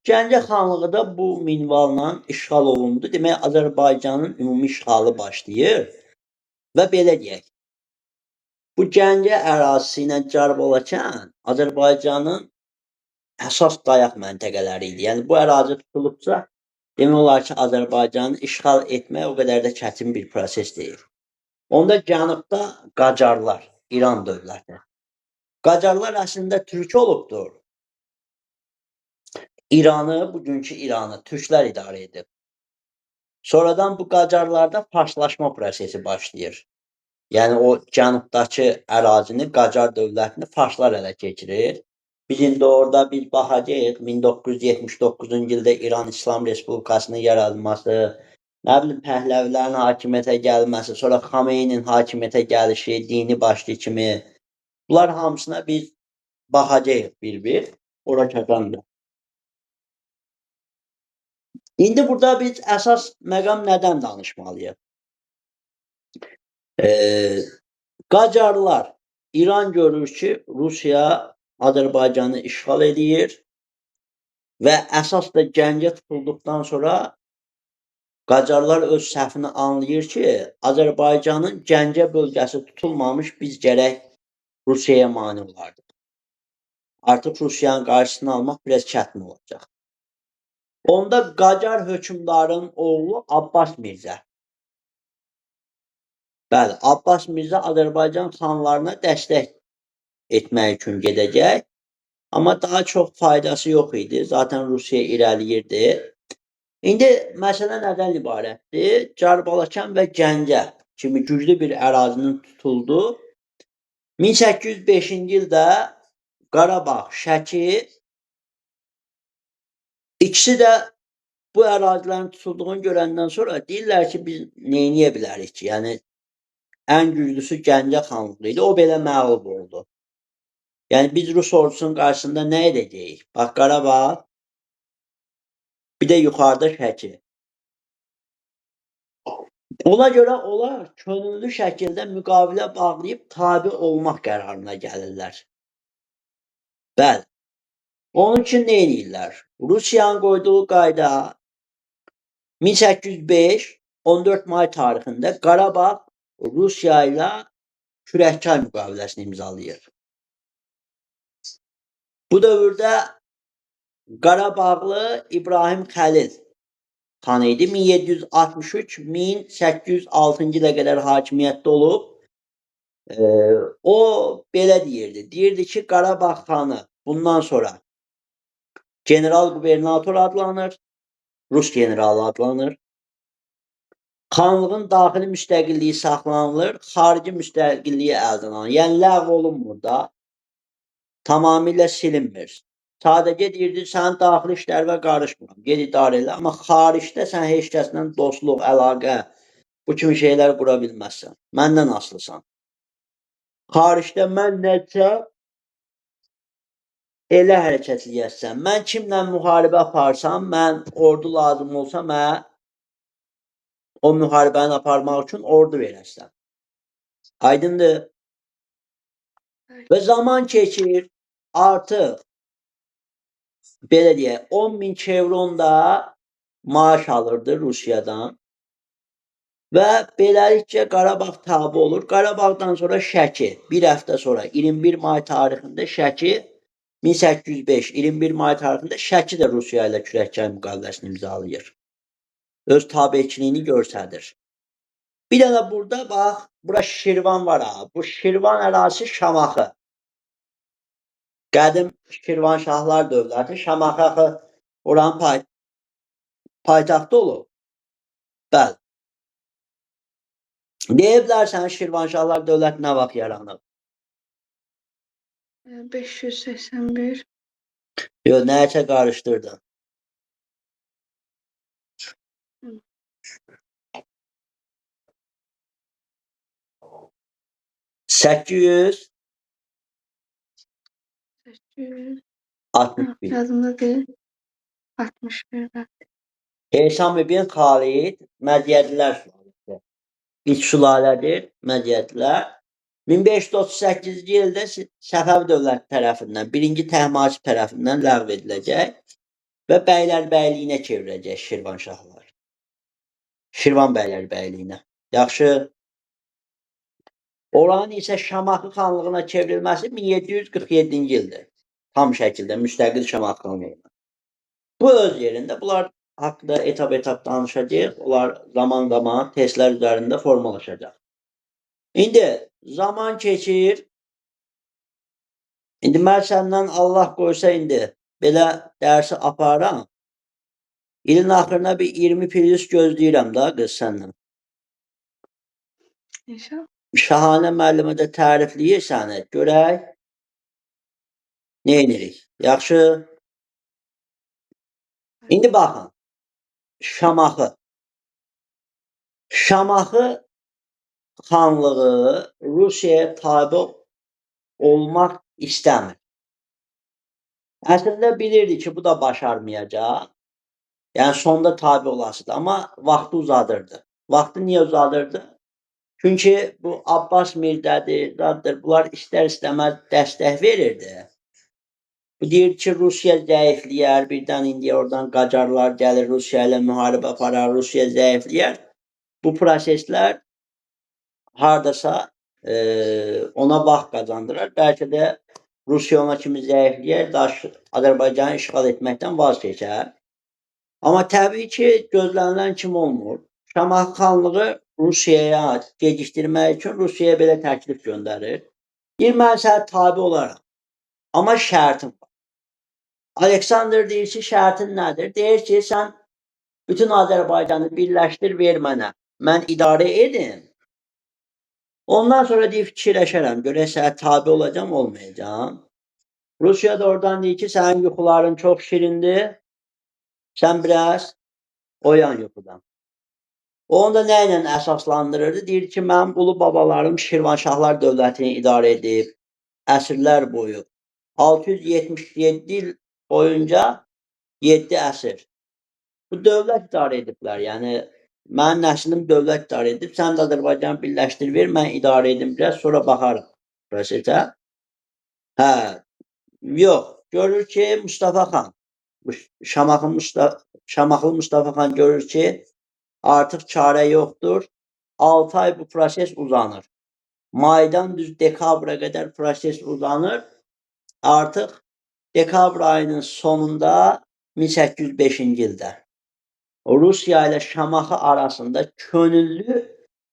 Gəncə xanlığı da bu minvalla işğal olundu. Demək, Azərbaycanın ümumi işğalı başlayır və belə deyək, bu Gəncə ərazisi ilə Carbalakan Azərbaycanın əsas dayaq məntəqələri idi. Yəni, bu ərazi tutulubsa, demək olar ki, Azərbaycanı işğal etmək o qədər də çətin bir proses deyil. Onda cənubda Qacarlar, İran dövləti. Qacarlar əslində türk olubdur. İranı, bugünkü İranı türklər idarə edib. Sonradan bu Qacarlarda farslaşma prosesi başlayır. Yəni, o cənubdakı ərazini, Qacar dövlətini farslar ələ keçirir. Biz indi orada biz baxacağıq, 1979-cu ildə İran İslam Respublikasının yaradılması, nə bilim, Pəhləvilərin hakimiyyətə gəlməsi, sonra Xameynin hakimiyyətə gəlişi, dini başçı kimi. Bunlar hamısına biz baxacağıq bir-bir, ora çatanda. İndi burada biz əsas məqam nədən danışmalıyıq? Qacarlar, İran görür ki, Rusiya Azərbaycanı işğal edir və əsas da Gəncə tutulduqdan sonra Qacarlar öz səhvini anlayır ki, Azərbaycanın Gəncə bölgəsi tutulmamış biz gərək Rusiyaya mane olardıq. Artıq Rusiyanın qarşısını almaq biraz çətin olacaq. Onda Qacar hökmdarın oğlu Abbas Mirzə. Bəli, Abbas Mirzə Azərbaycan xanlarına dəstək etmək üçün gedəcək. Amma daha çox faydası yox idi. Zaten Rusiya irəliyirdi. İndi məsələ nədən ibarətdir? Carbalakan və Gəncə kimi güclü bir ərazinin tutuldu. 1805-ci ildə Qarabağ, Şəki ikisi də bu ərazilərin tutulduğunu görəndən sonra deyirlər ki, biz neyniyə bilərik ki? Yəni, ən güclüsü Gəncə xanlığı idi. O belə məğlub oldu. Yəni, biz Rus ordusunun qarşısında nə edəcəyik? Bax, Qarabağ, bir də yuxarıda Şəki. Ona görə onlar könüllü şəkildə müqavilə bağlayıb tabi olmaq qərarına gəlirlər. Bəli. Onun üçün nə edirlər? Rusiyanın qoyduğu qayda 1805 14 may tarixində Qarabağ Rusiya ilə Kürəkçay müqaviləsini imzalayır. Bu dövrdə Qarabağlı İbrahim Xəlil xan idi. 1763-1806-cı ilə qədər hakimiyyətdə olub. O belə deyirdi. Deyirdi ki, Qarabağ xanı bundan sonra general qubernator adlanır, Rus generalı adlanır. Xanlığın daxili müstəqilliyi saxlanılır, xarici müstəqilliyi əldən alınır. Yəni, ləğv olunmur da, tamamilə silinmir. Sadəcə deyirdi, sənin daxili işlərinə qarışmıram, ged idarə elə. Amma xaricdə sən heç kəslə dostluq, əlaqə, bu kimi şeylər qura bilməzsən. Məndən asılısan. Xaricdə mən nəsə elə hərəkət eləyəsən. Mən kimlə müharibə aparsam, mən ordu lazım olsa, mənə o müharibəni aparmaq üçün ordu verəsən. Aydındır. Və zaman keçir, artıq Belə deyək, 10 min çevron da maaş alırdı Rusiyadan. Və beləlikcə Qarabağ tabe olur. Qarabağdan sonra Şəki, bir həftə sonra 21 may tarixində Şəki 1805 21 may tarixində Şəki də Rusiya ilə Kürəkçay müqaviləsini imzalayır. Öz tabeçiliyini göstərir. Bir dənə burada bax, bura Şirvan var ha. Bu Şirvan ərazisi Şamaxı. Qədim Şirvanşahlar dövləti Şamaxı axı oranın paytaxtı olub. Bəli. Deyə bilərsən Şirvanşahlar dövləti nə vaxt yaranıb? 581. Yox, nəyəsə qarışdırdın. Hı. 861. 800. Yadımda deyil. 61 bəli. Heyşam ibn Xalid Məziyyədlilər sülaləsi. İlk sülalədir Məziyyədlilər. 1538-ci ildə Səfəvi dövləti tərəfindən, birinci Təhmasib tərəfindən ləğv ediləcək və bəylərbəyliyinə çevriləcək Şirvanşahlar. Şirvan bəylərbəyliyinə. Yaxşı. Oranın isə Şamaxı xanlığına çevrilməsi 1747-ci ildir. Tam şəkildə müstəqil Şamaxı xanlığına. Bu öz yerində. Bunlar haqqında etap-etap danışacağıq. Onlar zaman-zaman testlər üzərində formalaşacaq. İndi zaman keçir. İndi mən səndən Allah qoysa indi belə dərsi aparam. İlin axırına bir 20 plus gözləyirəm da qız səndən. İnşallah. Şahanə müəllimə də tərifləyir səni. Görək nə edirik. Yaxşı. İndi baxın. Şamaxı. Şamaxı xanlığı Rusiyaya tabe olmaq istəmir. Əslində bilirdi ki, bu da başarmayacaq. Yəni sonda tabe olasıdır, amma vaxtı uzadırdı. Vaxtı niyə uzadırdı? Çünki bu Abbas Mirzədir, zaddır, bunlar istər-istəməz dəstək verirdi. Bu deyir ki, Rusiya zəifləyər, birdən indi oradan Qacarlar gəlir, Rusiya ilə müharibə aparar, Rusiya zəifləyər. Bu proseslər hardasa ona vaxt qazandırar. Bəlkə də Rusiya ona kimi zəifləyər, Azərbaycanı işğal etməkdən vaz keçər. Amma təbii ki, gözlənilən kimi olmur. Şamaxı xanlığı Rusiyaya gecikdirmək üçün Rusiyaya belə təklif göndərir. Deyir, mən sənə tabe olaram. Amma şərtim var. Aleksandr deyir ki, şərtin nədir? Deyir ki, sən bütün Azərbaycanı birləşdir, ver mənə. Mən idarə edim. Ondan sonra deyir, fikirləşərəm, görək sənə tabe olacam, olmayacam. Rusiya da oradan deyir ki, sənin yuxuların çox şirindir. Sən biraz oyan yuxudan. Onu da nə ilə əsaslandırırdı? Deyir ki, mənim ulu babalarım Şirvanşahlar dövlətini idarə edib əsrlər boyu. 677 il boyunca 7 əsr. Bu dövlət idarə ediblər. Yəni, mənim nəslim dövlət idarə edib. Sən də Azərbaycanı birləşdir, ver, mən idarə edim biraz, sonra baxarım prosesə. Hə, yox, görür ki, Mustafa xan, Şamaxılı Mustafa xan görür ki, artıq çarə yoxdur. 6 ay bu proses uzanır. Maydan düz dekabra qədər proses uzanır. Artıq dekabr ayının sonunda 1805-ci ildə Rusiya ilə Şamaxı arasında könüllü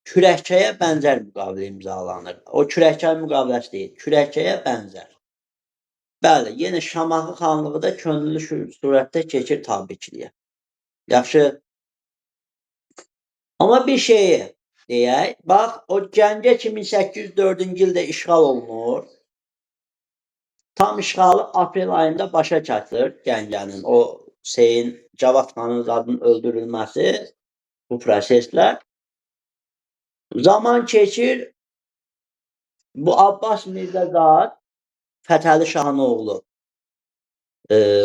Kürəkçaya bənzər müqavilə imzalanır. O Kürəkçay müqaviləsi deyil, Kürəkçaya bənzər. Bəli, yenə Şamaxı xanlığı da könüllü surətdə keçir tabeçiliyə. Yaxşı. Amma bir şeyi deyək, bax, o Gəncə ki 1804-cü ildə işğal olunur. Tam işğalı aprel ayında başa çatır Gəncənin, o şeyin, Cavad xanın zadının öldürülməsi, bu proseslər. Zaman keçir, bu Abbas Mirzə zad, Fətəli Şahın oğlu,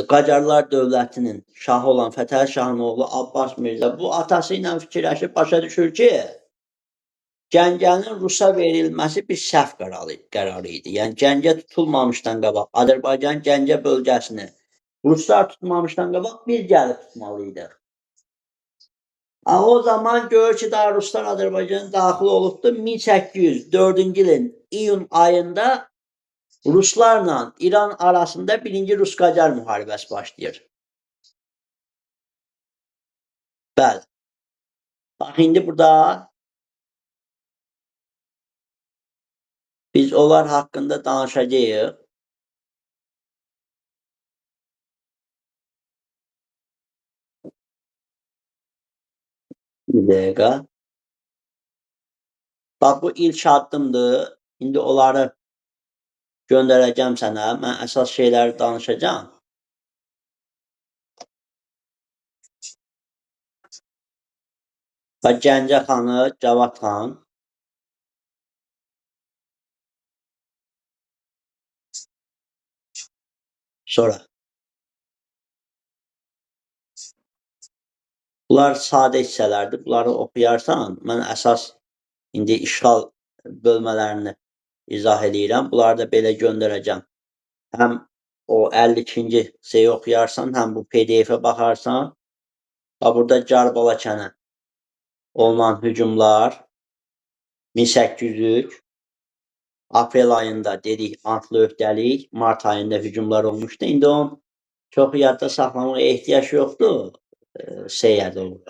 Qacarlar dövlətinin şahı olan Fətəli Şahın oğlu Abbas Mirzə bu atası ilə fikirləşib başa düşür ki, Gəncənin Rusa verilməsi bir səhv qərarı idi. Yəni Gəncə tutulmamışdan qabaq Azərbaycan Gəncə bölgəsini Ruslar tutmamışdan qabaq biz gəlib tutmalıydıq. O zaman görür ki, daha Ruslar Azərbaycana daxil olubdur. 1804-cü ilin iyun ayında Ruslarla İran arasında birinci Rus-Qacar müharibəsi başlayır. Bəli. Bax, indi burada biz onlar haqqında danışacağıq. Bir dəqiqə. Bax, bu ilk addımdır. İndi onları göndərəcəm sənə. Mən əsas şeyləri danışacağam. Bax, Gəncə xanı, Cavad xan. Sonra. Bunlar sadə hissələrdir. Bunları oxuyarsan, mən əsas indi işğal bölmələrini izah eləyirəm. Bunları da belə göndərəcəm. Həm o 52-ci hissəyi oxuyarsan, həm bu PDF-ə baxarsan. Bax, burada Carbalakənə olunan hücumlar 1803 aprel ayında dedik antlı öhdəlik, mart ayında hücumlar olmuşdu. İndi onun çox yadda saxlamağa ehtiyac yoxdur. Seyə doğru.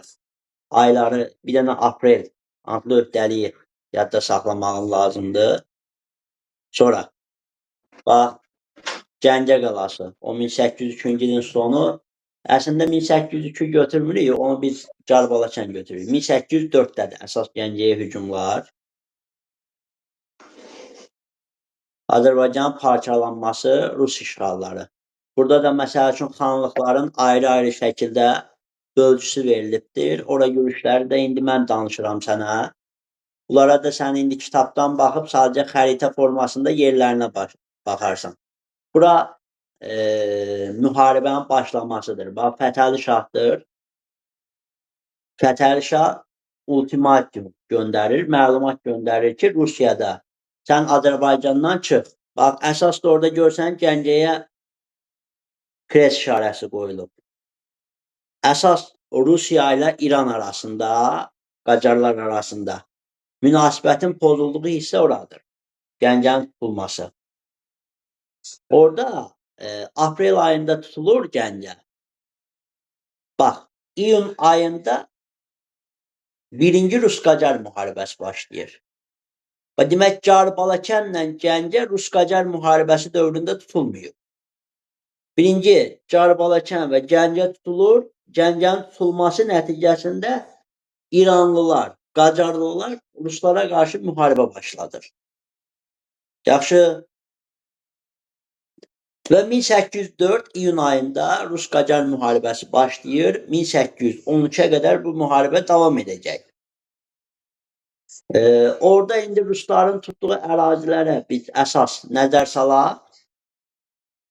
Ayları bir dənə aprel antlı öhdəliyi yadda saxlamağın lazımdır. Sonra bax Gəncə qalası o 1803-cü ilin sonu. Əslində 1803-ü götürmürük, onu biz Carbalakən götürürük. 1804-dədir əsas Gəncəyə hücumlar. Azərbaycanın parçalanması, Rus işğalları. Burada da məsəl üçün xanlıqların ayrı-ayrı şəkildə bölgüsü verilibdir. Ora yürüşləri də indi mən danışıram sənə. Bunlara da sən indi kitabdan baxıb sadəcə xəritə formasında yerlərinə baxarsan. Bura müharibənin başlamasıdır. Bax, Fətəli Şahdır. Fətəli Şah ultimatum göndərir, məlumat göndərir ki, Rusiyada sən Azərbaycandan çıx. Bax, əsas da orada görsən Gəncəyə krest işarəsi qoyulub. Əsas Rusiya ilə İran arasında, Qacarlar arasında münasibətin pozulduğu hissə oradır. Gəncənin tutulması. Orada aprel ayında tutulur Gəncə. Bax, iyun ayında birinci Rus-Qacar müharibəsi başlayır. Və demək, Carbalakənlə Gəncə Rus-Qacar müharibəsi dövründə tutulmuyor. Birinci, Carbalakən və Gəncə tutulur. Gəncənin tutulması nəticəsində İranlılar, Qacarlılar Ruslara qarşı müharibə başladır. Yaxşı. Və 1804 iyun ayında Rus-Qacar müharibəsi başlayır. 1813-ə qədər bu müharibə davam edəcək. Orada indi Rusların tutduğu ərazilərə biz əsas nəzər salaq.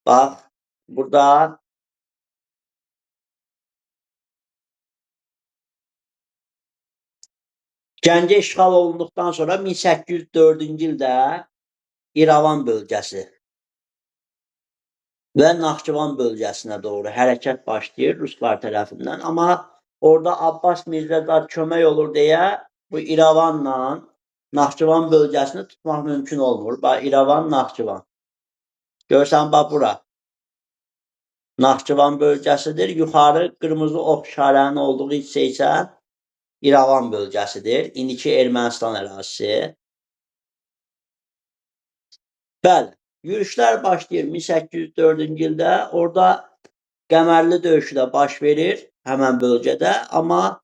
Bax, burada Gəncə işğal olunduqdan sonra 1804-cü ildə İrəvan bölgəsi və Naxçıvan bölgəsinə doğru hərəkət başlayır Ruslar tərəfindən. Amma orada Abbas Mirzə zad kömək olur deyə bu İrəvanla Naxçıvan bölgəsini tutmaq mümkün olmur. Bax, İrəvan, Naxçıvan. Görsən, bax, bura. Naxçıvan bölgəsidir. Yuxarı qırmızı ox işarənin olduğu hissə isə İrəvan bölgəsidir. İndiki Ermənistan ərazisi. Bəli, yürüşlər başlayır 1804-cü ildə. Orada Qəmərli döyüşü də baş verir həmən bölgədə. Amma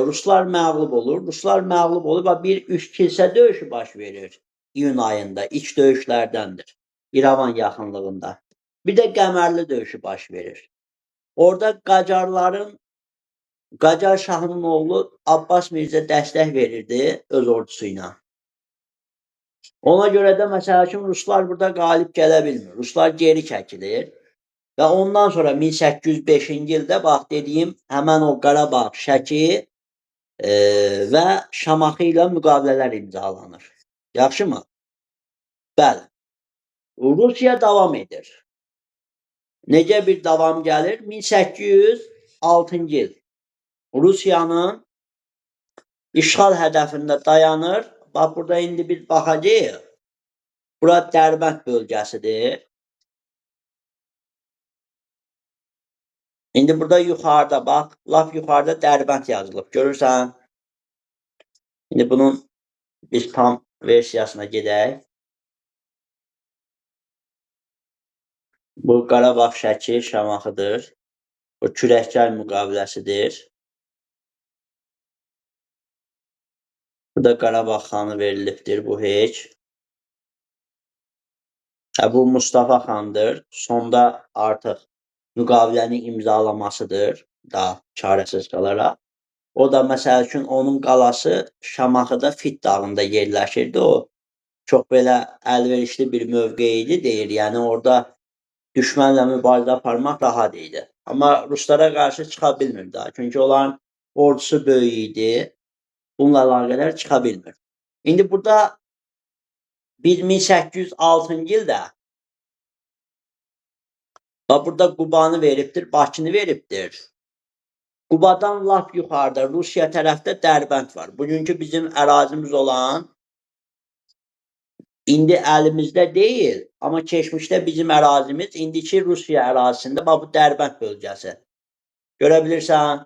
Ruslar məğlub olur. Ruslar məğlub olur və bir üç kilsə döyüşü baş verir iyun ayında. İlk döyüşlərdəndir. İrəvan yaxınlığında. Bir də Qəmərli döyüşü baş verir. Orada Qacarların, Qacar şahının oğlu Abbas Mirzə dəstək verirdi öz ordusu ilə. Ona görə də məsəl üçün Ruslar burada qalib gələ bilmir. Ruslar geri çəkilir. Və ondan sonra 1805-ci ildə bax dediyim həmən o Qarabağ, Şəki və Şamaxı ilə müqavilələr imzalanır. Yaxşımı? Bəli. Rusiya davam edir. Necə bir davam gəlir? 1806-cı il Rusiyanın işğal hədəfində dayanır. Bax, burada indi biz baxacağıq. Bura Dərbənd bölgəsidir. İndi burada yuxarıda bax, lap yuxarıda Dərbənd yazılıb. Görürsən? İndi bunun biz tam versiyasına gedək. Bu Qarabağ, Şəki, Şamaxıdır. Bu Kürəkçay müqaviləsidir. Burada Qarabağ xanı verilibdir, bu heç. Bu Mustafa xandır. Sonda artıq müqaviləni imzalamasıdır, daha çarəsiz qalaraq. O da məsəl üçün onun qalası Şamaxıda Fit dağında yerləşirdi. O çox belə əlverişli bir mövqe idi, deyir. Yəni orada düşmənlə mübarizə aparmaq rahat idi. Amma ruslara qarşı çıxa bilmir daha. Çünki onların ordusu böyük idi. Bununla əlaqədar çıxa bilmir. İndi burada 1806-cı ildə bax burada Qubanı veribdir, Bakını veribdir. Qubadan lap yuxarıda Rusiya tərəfdə Dərbənd var. Bugünkü bizim ərazimiz olan indi əlimizdə deyil, amma keçmişdə bizim ərazimiz indiki Rusiya ərazisində bax bu Dərbənd bölgəsi. Görə bilirsən?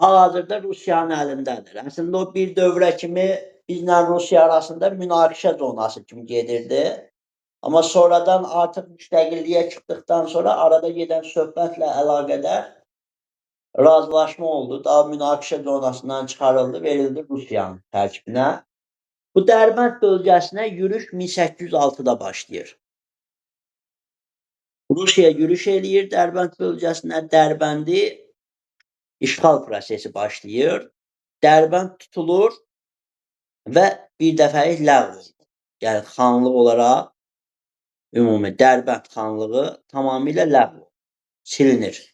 Hal-hazırda Rusiyanın əlindədir. Əslində o bir dövrə kimi bizlə Rusiya arasında münaqişə zonası kimi gedirdi. Amma sonradan artıq müstəqilliyə çıxdıqdan sonra arada gedən söhbətlə əlaqədar razılaşma oldu. Daha münaqişə zonasından çıxarıldı, verildi Rusiyanın tərkibinə. Bu Dərbənd bölgəsinə yürüş 1806-da başlayır. Rusiya yürüş eləyir Dərbənd bölgəsinə, Dərbəndi işğal prosesi başlayır. Dərbənd tutulur və bir dəfəlik ləğv olunur. Yəni xanlıq olaraq ümumi Dərbənd xanlığı tamamilə ləğv olunur, silinir.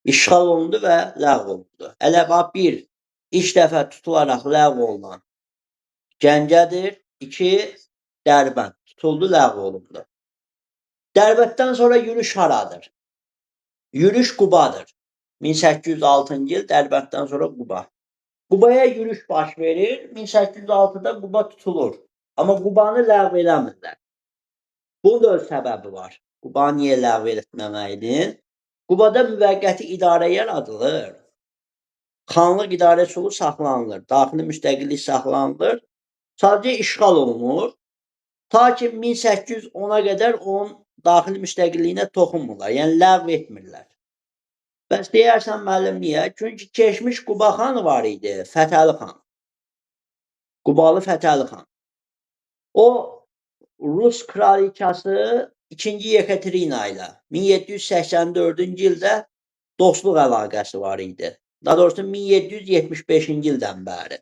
İşğal olundu və ləğv olundu. Hələ bax bir, ilk dəfə tutularaq ləğv olunan Gəncədir. 2, Dərbənd tutuldu, ləğv olundu. Dərbənddən sonra yürüş haradır? Yürüş Qubadır. 1806-cı il Dərbənddən sonra Quba. Qubaya yürüş baş verir. 1806-da Quba tutulur. Amma Qubanı ləğv eləmirlər. Bunun da öz səbəbi var. Qubanı niyə ləğv etməməkdir? Qubada müvəqqəti idarə yaradılır. Xanlıq idarə üsulu saxlanılır. Daxili müstəqillik saxlanılır. Sadəcə işğal olunur. Ta ki 1810-a qədər onun daxili müstəqilliyinə toxunmurlar. Yəni ləğv etmirlər. Bəs deyərsən müəllim niyə? Çünki keçmiş Quba xanı var idi, Fətəli xan. Qubalı Fətəli xan. O Rus kraliçası 2-ci Yekaterina ilə 1784-cü ildə dostluq əlaqəsi var idi. Daha doğrusu 1775-ci ildən bəri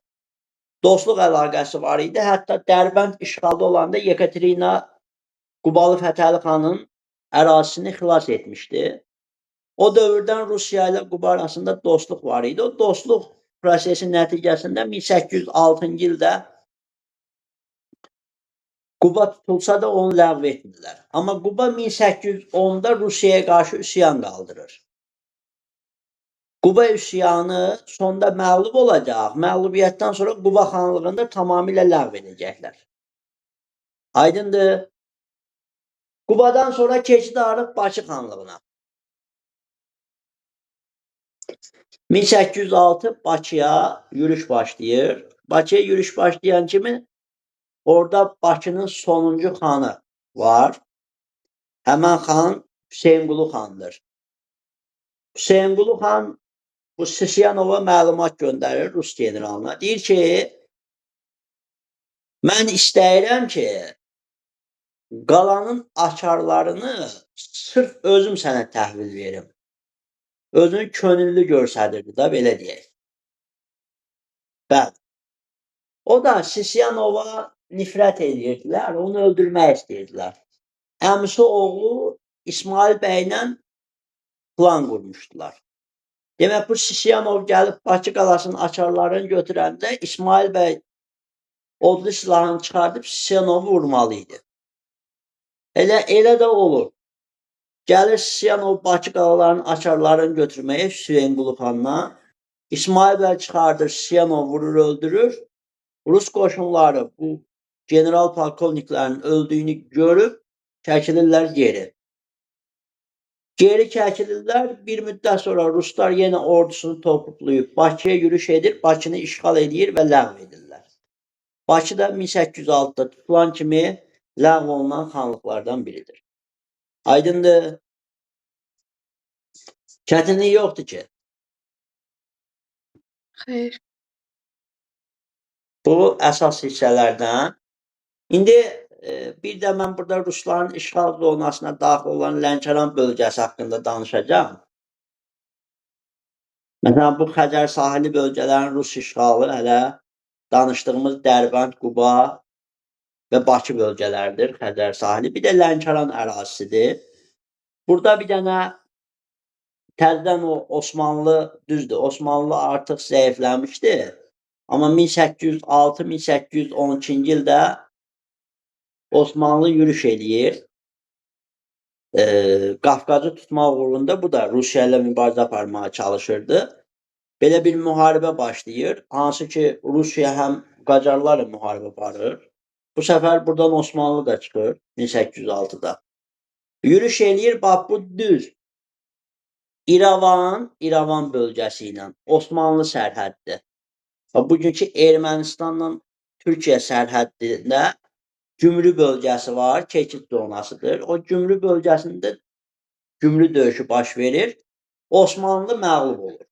dostluq əlaqəsi var idi. Hətta Dərbənd işğalda olanda Yekaterina Qubalı Fətəli xanın ərazisini xilas etmişdi. O dövrdən Rusiya ilə Quba arasında dostluq var idi. O dostluq prosesi nəticəsində 1806-cı ildə Quba tutulsa da onu ləğv etmirlər. Amma Quba 1810-da Rusiyaya qarşı üsyan qaldırır. Quba üsyanı sonda məğlub olacaq. Məğlubiyyətdən sonra Quba xanlığını da tamamilə ləğv edəcəklər. Aydındır. Qubadan sonra keçid arıq Bakı xanlığına. 1806 Bakıya yürüş başlayır. Bakıya yürüş başlayan kimi orada Bakının sonuncu xanı var. Həmən xan Hüseynqulu xandır. Hüseynqulu xan bu Sisiyanova məlumat göndərir Rus generalına. Deyir ki, mən istəyirəm ki, qalanın açarlarını sırf özüm sənə təhvil verim. Özünü könüllü göstərirdi da, belə deyək. Bəli. O da Sisiyanova nifrət edirdilər, onu öldürmək istəyirdilər. Əmisi oğlu İsmail bəylə plan qurmuşdular. Demək, bu Sisiyanov gəlib Bakı qalasının açarlarını götürəndə İsmail bəy odlu silahını çıxardıb Sisiyanovu vurmalı idi. Elə də olur. Gəlir Sisyanov Bakı qalalarının açarlarını götürməyə Hüseynqulu xandan. İsmail bəy çıxardır, Sisyanov vurur, öldürür. Rus qoşunları bu general polkovniklərin öldüyünü görüb çəkilirlər geri. Geri çəkilirlər. Bir müddət sonra ruslar yenə ordusunu toplayıb Bakıya yürüş edir, Bakını işğal edir və ləğv edirlər. Bakı da 1806-da tutulan kimi ləğv olunan xanlıqlardan biridir. Aydındır? Çətinlik yoxdur ki. Xeyr. Bu əsas hissələrdən. İndi bir də mən burada rusların işğal zonasına daxil olan Lənkəran bölgəsi haqqında danışacağam. Məsələn, bu Xəzər sahili bölgələrin rus işğalı hələ danışdığımız Dərbənd, Quba və Bakı bölgələridir Xəzər sahili. Bir də Lənkəran ərazisidir. Burada bir dənə təzədən o Osmanlı, düzdür, Osmanlı artıq zəifləmişdi. Amma 1806-1812-ci ildə Osmanlı yürüş eləyir. Qafqazı tutmaq uğrunda bu da Rusiya ilə mübarizə aparmağa çalışırdı. Belə bir müharibə başlayır. Hansı ki, Rusiya həm Qacarlarla müharibə aparır. Bu səfər buradan Osmanlı da çıxır 1806-da. Yürüş eləyir, bax bu düz. İrəvan, İrəvan bölgəsi ilə Osmanlı sərhəddir. Bax, bugünkü Ermənistanla Türkiyə sərhəddində Gümrü bölgəsi var, keçid zonasıdır. O Gümrü bölgəsində Gümrü döyüşü baş verir. Osmanlı məğlub olur.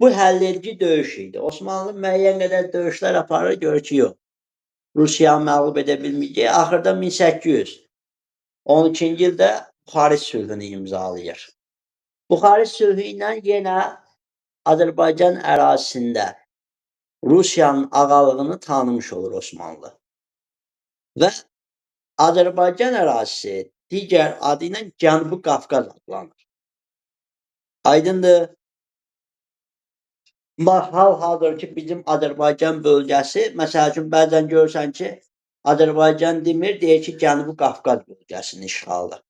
Bu həlledici döyüş idi. Osmanlı müəyyən qədər döyüşlər aparır, görür ki, yox. Rusiyanı məğlub edə bilməyəcək. Axırda 1812-ci ildə Buxarest sülhünü imzalayır. Buxarest sülhü ilə yenə Azərbaycan ərazisində Rusiyanın ağalığını tanımış olur Osmanlı. Və Azərbaycan ərazisi digər adı ilə Cənubi Qafqaz adlanır. Aydındır? Bax, hal-hazır ki, bizim Azərbaycan bölgəsi, məsəl üçün, bəzən görürsən ki, Azərbaycan demir, deyir ki, Cənubi Qafqaz bölgəsinin işğalı.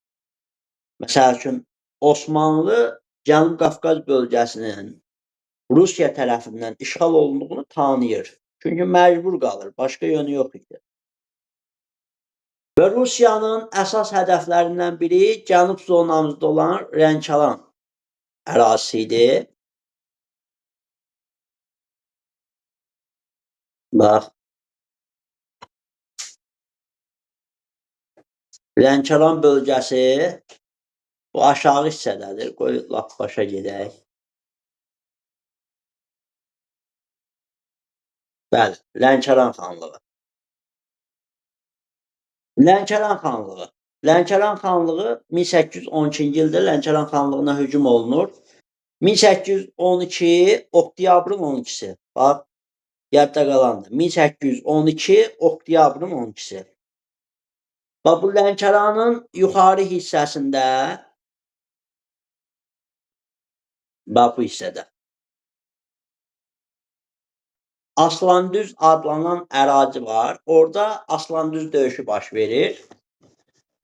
Məsəl üçün, Osmanlı Cənubi Qafqaz bölgəsinin Rusiya tərəfindən işğal olunduğunu tanıyır. Çünki məcbur qalır, başqa yönü yox idi. Və Rusiyanın əsas hədəflərindən biri cənub zonamızda olan Lənkəran ərazisi idi. Bax. Lənkəran bölgəsi bu aşağı hissədədir. Qoy lap başa gedək. Bəli, Lənkəran xanlığı. Lənkəran xanlığı. Lənkəran xanlığı 1812-ci ildə Lənkəran xanlığına hücum olunur. 1812 oktyabrın 12-si. Bax, yadda qalandır. 1812 oktyabrın 12-si. Bax, bu Lənkəranın yuxarı hissəsində, bax bu hissədə Aslandüz adlanan ərazi var. Orada Aslandüz döyüşü baş verir.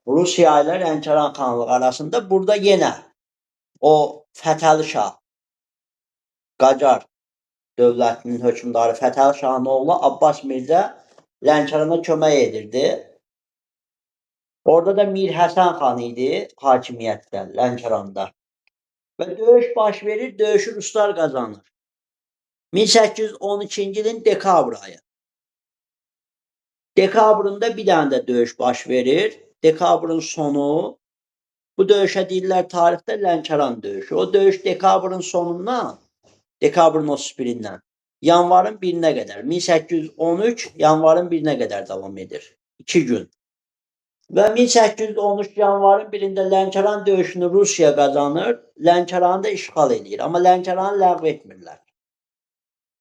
Rusiya ilə Lənkəran xanlığı arasında. Burada yenə o Fətəli Şah, Qacar dövlətinin hökmdarı Fətəli Şahın oğlu Abbas Mirzə Lənkərana kömək edirdi. Orada da Mir Həsən xan idi hakimiyyətdə, Lənkəranda. Və döyüş baş verir, döyüşü ruslar qazanır. 1812-ci ilin dekabr ayı. Dekabrında bir dənə də döyüş baş verir. Dekabrın sonu. Bu döyüşə deyirlər tarixdə Lənkəran döyüşü. O döyüş dekabrın sonundan, dekabrın 31-dən yanvarın 1-nə qədər, 1813 yanvarın 1-nə qədər davam edir. 2 gün. Və 1813 yanvarın 1-də Lənkəran döyüşünü Rusiya qazanır. Lənkəranı da işğal edir. Amma Lənkəranı ləğv etmirlər.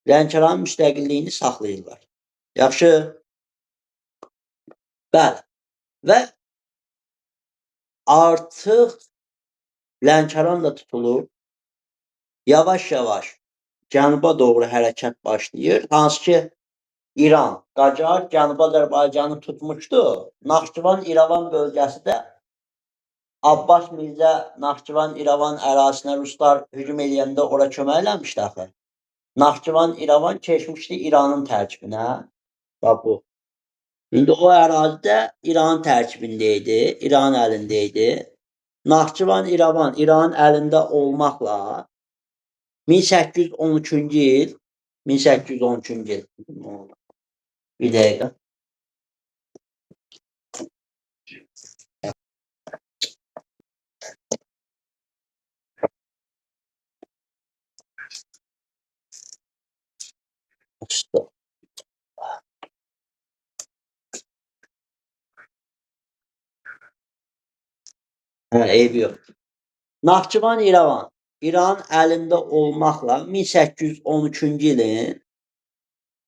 Lənkəranın müstəqilliyini saxlayırlar. Yaxşı. Bəli. Və artıq Lənkəran da tutulur. Yavaş-yavaş cənuba doğru hərəkət başlayır. Hansı ki, İran, Qacar Cənubi Azərbaycanı tutmuşdu. Naxçıvan, İrəvan bölgəsi də Abbas Mirzə Naxçıvan, İrəvan ərazisinə ruslar hücum eləyəndə ora kömək eləmişdi axı. Naxçıvan, İrəvan keçmişdi İranın tərkibinə. Bax bu. İndi o ərazidə İranın tərkibində idi, İranın əlində idi. Naxçıvan, İrəvan İranın əlində olmaqla 1813-cü il 1813-cü il. Bir dəqiqə. Hə, eybi yox. Naxçıvan, İrəvan İranın əlində olmaqla 1813-cü ilin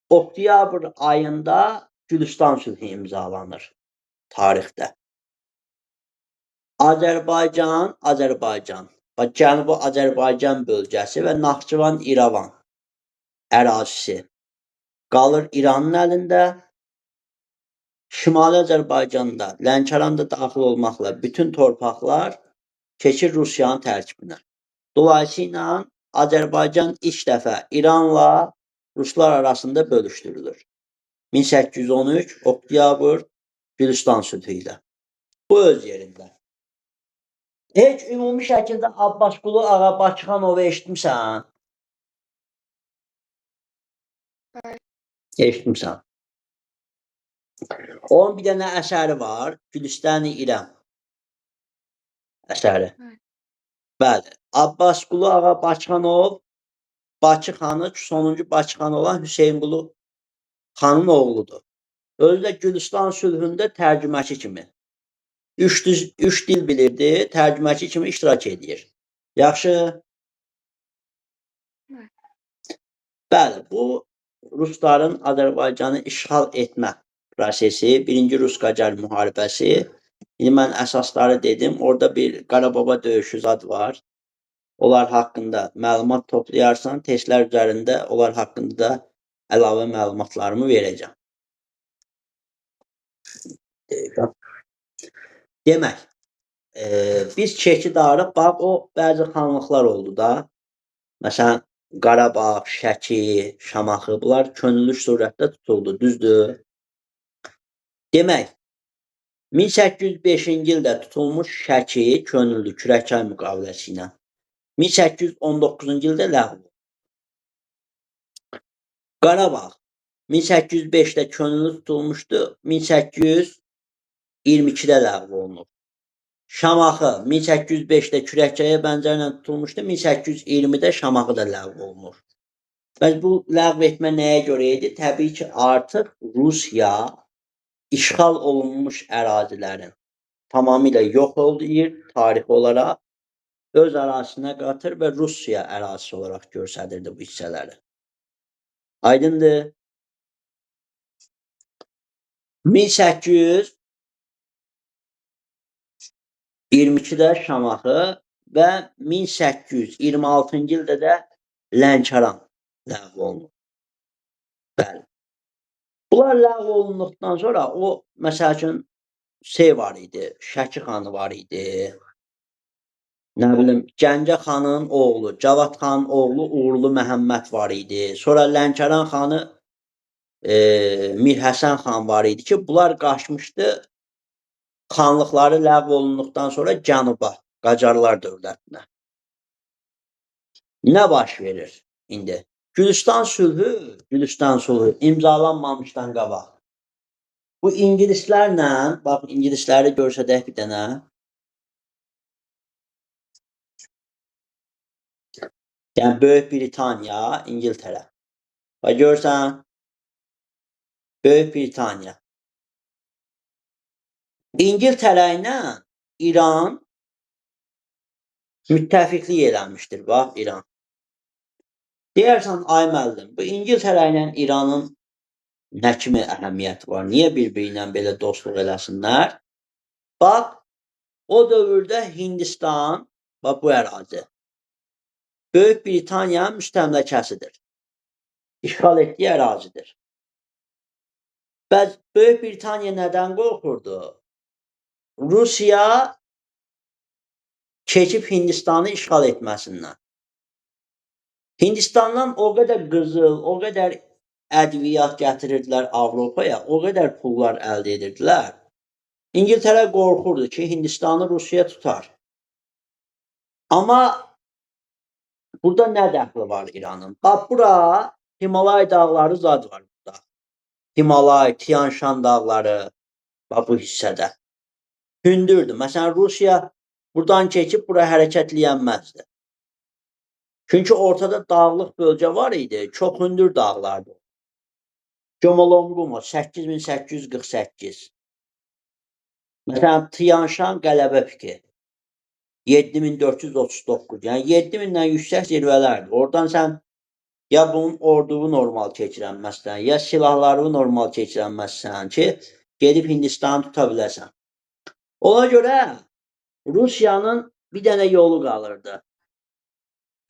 oktyabr ayında Gülüstan sülhü imzalanır tarixdə. Azərbaycan, bax, Cənubi Azərbaycan bölgəsi və Naxçıvan, İrəvan ərazisi qalır İranın əlində. Şimali Azərbaycanda, Lənkəran da daxil olmaqla bütün torpaqlar keçir Rusiyanın tərkibinə. Dolayısıyla Azərbaycan ilk dəfə İranla Ruslar arasında bölüşdürülür. 1813 oktyabr Gülüstan sülhü ilə. Bu öz yerində. Heç ümumi şəkildə Abbasqulu Ağa Bakıxanovu eşitmisən? Bəli. Eşitmisən. Onun bir dənə əsəri var, Gülüstan-ı İrəm əsəri. Bəli. Bəli. Abbasqulu Ağa Bakıxanov Bakı xanı, sonuncu Bakı xanı olan Hüseynqulu xanın oğludur. Özü də Gülüstan sülhündə tərcüməçi kimi. Üç dil bilirdi, tərcüməçi kimi iştirak edir. Yaxşı? Bəli. Bəli, bu Rusların Azərbaycanı işğal etmə prosesi, Birinci Rus-Qacar müharibəsi. İndi mən əsasları dedim. Orada bir Qarababa döyüşü zad var. Onlar haqqında məlumat toplayarsan, testlər üzərində onlar haqqında da əlavə məlumatlarımı verəcəm. Demək, biz Şəki darıq, bax o bəzi xanlıqlar oldu da. Məsələn, Qarabağ, Şəki, Şamaxı, bunlar könüllü surətdə tutuldu, düzdür? Demək, 1805-ci ildə tutulmuş Şəki könüllü Kürəkçay müqaviləsi ilə 1819-cu ildə ləğv olundu. Qarabağ 1805-də könüllü tutulmuşdu, 1822-də ləğv olunub. Şamaxı 1805-də Kürəkçaya bənzərlə tutulmuşdu, 1820-də Şamaxı da ləğv olunur. Bəs bu ləğv etmə nəyə görə idi? Təbii ki, artıq Rusiya işğal olunmuş ərazilərin tamamilə yox oldu tarixi olaraq öz ərazisinə qatır və Rusiya ərazisi olaraq göstərirdi bu hissələri. Aydındır? 1822-də Şamaxı və 1826-cı ildə də Lənkəran ləğv olunur. Bəli. Bunlar ləğv olunduqdan sonra o, məsəl üçün, şey var idi, Şəki xanı var idi. Nə bilim, Gəncə xanın oğlu, Cavad xanın oğlu Uğurlu Məhəmməd var idi. Sonra Lənkəran xanı Mir Həsən xan var idi ki, bunlar qaçmışdı xanlıqları ləğv olunduqdan sonra Cənuba, Qacarlar dövlətinə. Nə baş verir indi? Gülüstan sülhü imzalanmamışdan qabaq. Bu ingilislərlə, bax ingilisləri görsədək bir dənə. Yəni Böyük Britaniya, İngiltərə. Bax görürsən, Böyük Britaniya. İngiltərə ilə İran müttəfiqlik eləmişdir, bax İran. Deyərsən, ay müəllim, bu İngiltərə ilə İranın nə kimi əhəmiyyəti var? Niyə bir-biri ilə belə dostluq eləsinlər? Bax, o dövrdə Hindistan, bax bu ərazi, Böyük Britaniyanın müstəmləkəsidir. İşğal etdiyi ərazidir. Bəs Böyük Britaniya nədən qorxurdu? Rusiya Keçib Hindistanı işğal etməsindən. Hindistandan o qədər qızıl, o qədər ədviyyat gətirirdilər Avropaya, o qədər pullar əldə edirdilər. İngiltərə qorxurdu ki, Hindistanı Rusiya tutar. Amma burada nə dəxli var İranın? Bax, bura Himalay dağları zad var burada. Himalay, Tiyan-Şan dağları, bax bu hissədə. Hündürdür. Məsələn, Rusiya buradan keçib bura hərəkətləyənməzdi. Çünki ortada dağlıq bölgə var idi, çox hündür dağlardı. Jomolungma 8848. Məsələn, Tiyan-Şan qələbə piki 7439. Yəni 7000-dən yüksək zirvələrdir. Oradan sən ya bunun ordunu normal keçirənməzsən, ya silahlarını normal keçirənməzsən ki, gedib Hindistanı tuta biləsən. Ona görə Rusiyanın bir dənə yolu qalırdı.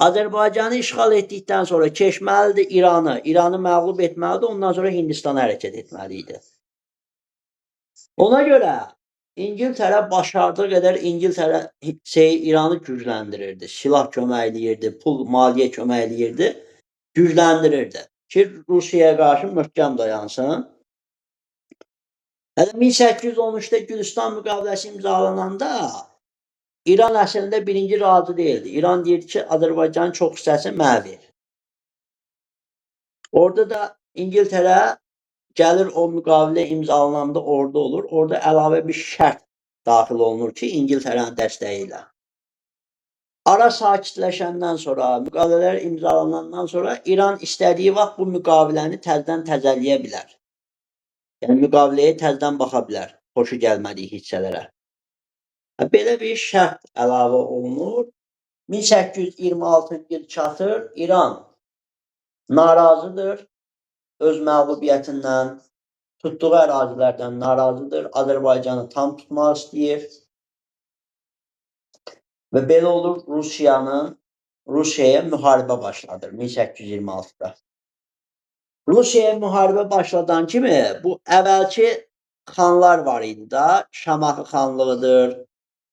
Azərbaycanı işğal etdikdən sonra keçməlidir İranı, İranı məğlub etməlidir, ondan sonra Hindistana hərəkət etməli idi. Ona görə İngiltərə başardığı qədər İranı gücləndirirdi. Silah kömək eləyirdi, pul, maliyyə kömək eləyirdi, gücləndirirdi ki, Rusiyaya qarşı möhkəm dayansın. Hələ 1813-də Gülüstan müqaviləsi imzalananda İran əslində birinci razı deyildi. İran deyir ki, Azərbaycanın çox hissəsi mənə ver. Orada da İngiltərə gəlir o müqavilə imzalananda orada olur. Orada əlavə bir şərt daxil olunur ki, İngiltərənin dəstəyi ilə. Ara sakitləşəndən sonra, müqavilələr imzalanandan sonra İran istədiyi vaxt bu müqaviləni təzədən təzələyə bilər. Yəni müqaviləyə təzədən baxa bilər, xoşu gəlmədiyi hissələrə. Belə bir şərt əlavə olunur. 1826-cı il çatır, İran narazıdır öz məğlubiyyətindən, tutduğu ərazilərdən narazıdır, Azərbaycanı tam tutmaq istəyir. Və belə olur, Rusiyaya müharibə başladır 1826-da. Rusiyaya müharibə başladan kimi bu əvvəlki xanlar var idi da, Şamaxı xanlığıdır,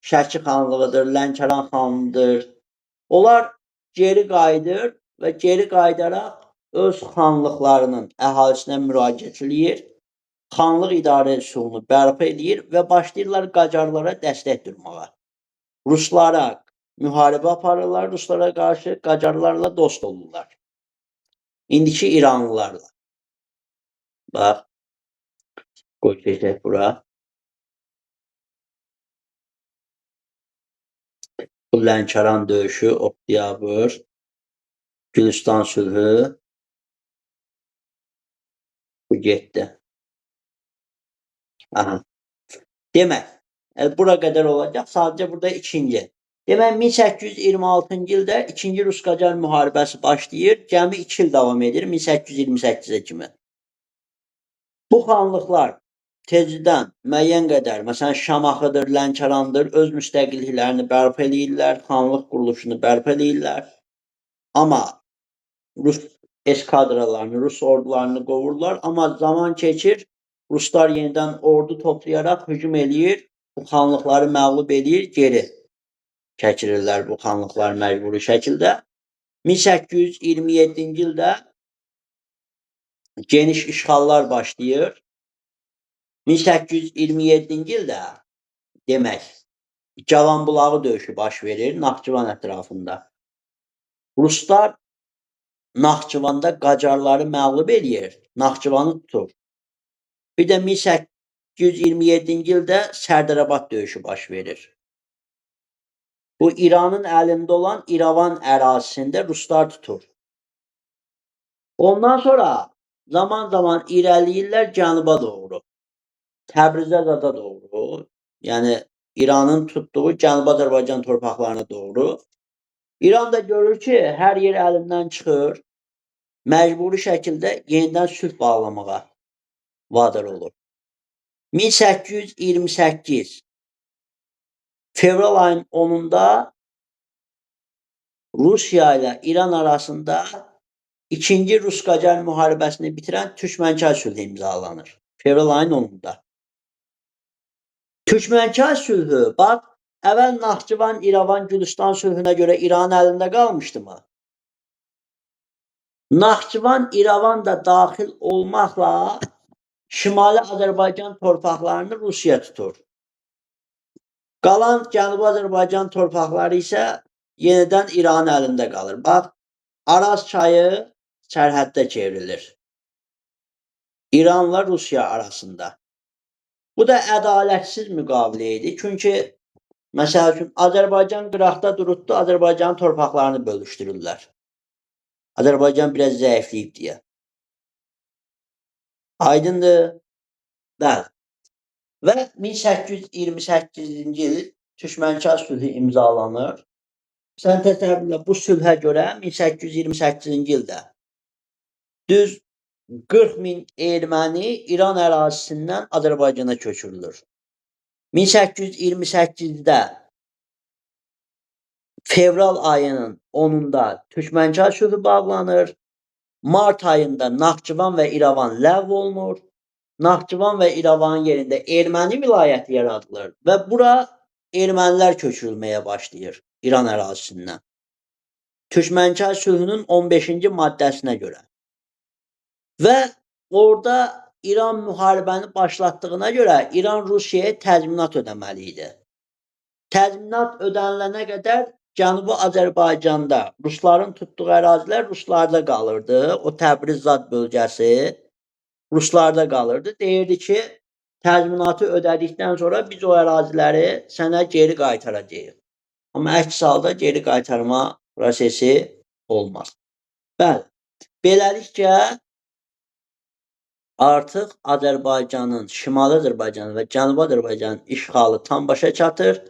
Şəki xanlığıdır, Lənkəran xanlığıdır. Onlar geri qayıdır və geri qayıdaraq öz xanlıqlarının əhalisinə müraciət eləyir, xanlıq idarə üsulunu bərpa eləyir və başlayırlar Qacarlara dəstək durmağa. Ruslara müharibə aparırlar, Ruslara qarşı Qacarlarla dost olurlar. İndiki İranlılarla. Bax, qoy keçək bura. Bu Lənkəran döyüşü, oktyabr, Gülüstan sülhü. Bu getdi. Aha. Demək, bura qədər olacaq. Sadəcə burada ikinci. Demək, 1826-cı ildə ikinci Rus-Qacar müharibəsi başlayır. Cəmi 2 il davam edir, 1828-ə kimi. Bu xanlıqlar tezdən müəyyən qədər, məsələn, Şamaxıdır, Lənkərandır, öz müstəqilliklərini bərpa eləyirlər, xanlıq quruluşunu bərpa eləyirlər. Amma Rus eskadralarını, Rus ordularını qovurlar. Amma zaman keçir, Ruslar yenidən ordu toplayaraq hücum eləyir, bu xanlıqları məğlub eləyir, geri çəkirirlər bu xanlıqlar məcburi şəkildə. 1827-ci ildə geniş işğallar başlayır. 1827-ci ildə demək, Cavanbulağı döyüşü baş verir Naxçıvan ətrafında. Ruslar Naxçıvanda Qacarları məğlub eləyir, Naxçıvanı tutur. Bir də 1827-ci ildə Sərdərabad döyüşü baş verir. Bu İranın əlində olan İrəvan ərazisində Ruslar tutur. Ondan sonra zaman-zaman irəliləyirlər cənuba doğru. Təbrizə zada doğru. Yəni İranın tutduğu Cənubi Azərbaycan torpaqlarına doğru. İran da görür ki, hər yer əlindən çıxır. Məcburi şəkildə yenidən sülh bağlamağa vadar olur. 1828 fevral ayının 10-unda Rusiya ilə İran arasında ikinci Rus-Qacar müharibəsini bitirən Türkmənçay sülhü imzalanır. Fevral ayının 10-unda. Türkmənçay sülhü, bax, Əvvəl Naxçıvan, İrəvan, Gülüstan sülhünə görə İranın əlində qalmışdı mı? Naxçıvan, İrəvan da daxil olmaqla Şimali Azərbaycan torpaqlarını Rusiya tutur. Qalan Cənubi Azərbaycan torpaqları isə yenidən İranın əlində qalır. Bax, Araz çayı sərhəddə çevrilir. İranla Rusiya arasında. Bu da ədalətsiz müqavilə idi. Çünki məsəl üçün Azərbaycan qıraqda durubdu, Azərbaycanın torpaqlarını bölüşdürürlər. Azərbaycan biraz zəifləyib deyə. Aydındır? Bəli. Və 1828-ci il Türkmənçay sülhü imzalanır. Sən təsəvvürlə bu sülhə görə 1828-ci ildə düz 40 min erməni İran ərazisindən Azərbaycana köçürülür. 1828-də fevral ayının 10-unda Türkmənçay sülhü bağlanır. Mart ayında Naxçıvan və İrəvan ləğv olunur. Naxçıvan və İrəvanın yerində erməni vilayəti yaradılır və bura ermənilər köçürülməyə başlayır İran ərazisindən. Türkmənçay sülhünün 15-ci maddəsinə görə. Və orada İran müharibəni başlatdığına görə İran Rusiyaya təzminat ödəməli idi. Təzminat ödənilənə qədər Cənubi Azərbaycanda rusların tutduğu ərazilər ruslarda qalırdı. O Təbriz zad bölgəsi ruslarda qalırdı. Deyirdi ki, təzminatı ödədikdən sonra biz o əraziləri sənə geri qaytaracağıq. Amma əks halda geri qaytarma prosesi olmaz. Bəli, beləliklə artıq Azərbaycanın, Şimali Azərbaycanın və Cənubi Azərbaycanın işğalı tam başa çatır.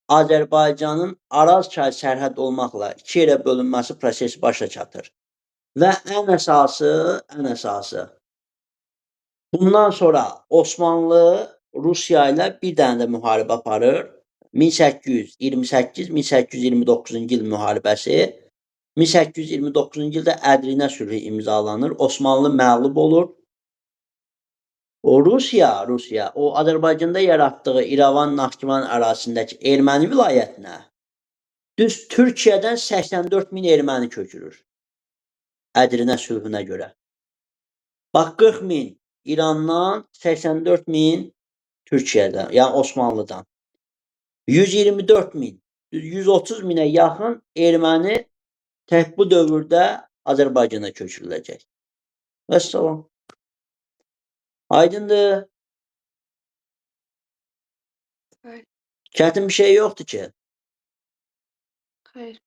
Azərbaycanın Araz çayı sərhəd olmaqla iki yerə bölünməsi prosesi başa çatır. Və ən əsası, bundan sonra Osmanlı Rusiya ilə bir dənə də müharibə aparır. 1828-1829-cu il müharibəsi. 1829-cu ildə Ədrinə sülhü imzalanır. Osmanlı məğlub olur. O Rusiya, o Azərbaycanda yaratdığı İrəvan, Naxçıvan ərazisindəki erməni vilayətinə düz Türkiyədən 84 min erməni köçürür. Ədrinə sülhünə görə. Bax, 40 min İrandan, 84 min Türkiyədən, yəni Osmanlıdan. 124 min, 130 minə yaxın erməni tək bu dövrdə Azərbaycana köçürüləcək. Vəssalam. Aydındır. Bəli. Çətin bir şey yoxdur ki. Xeyr.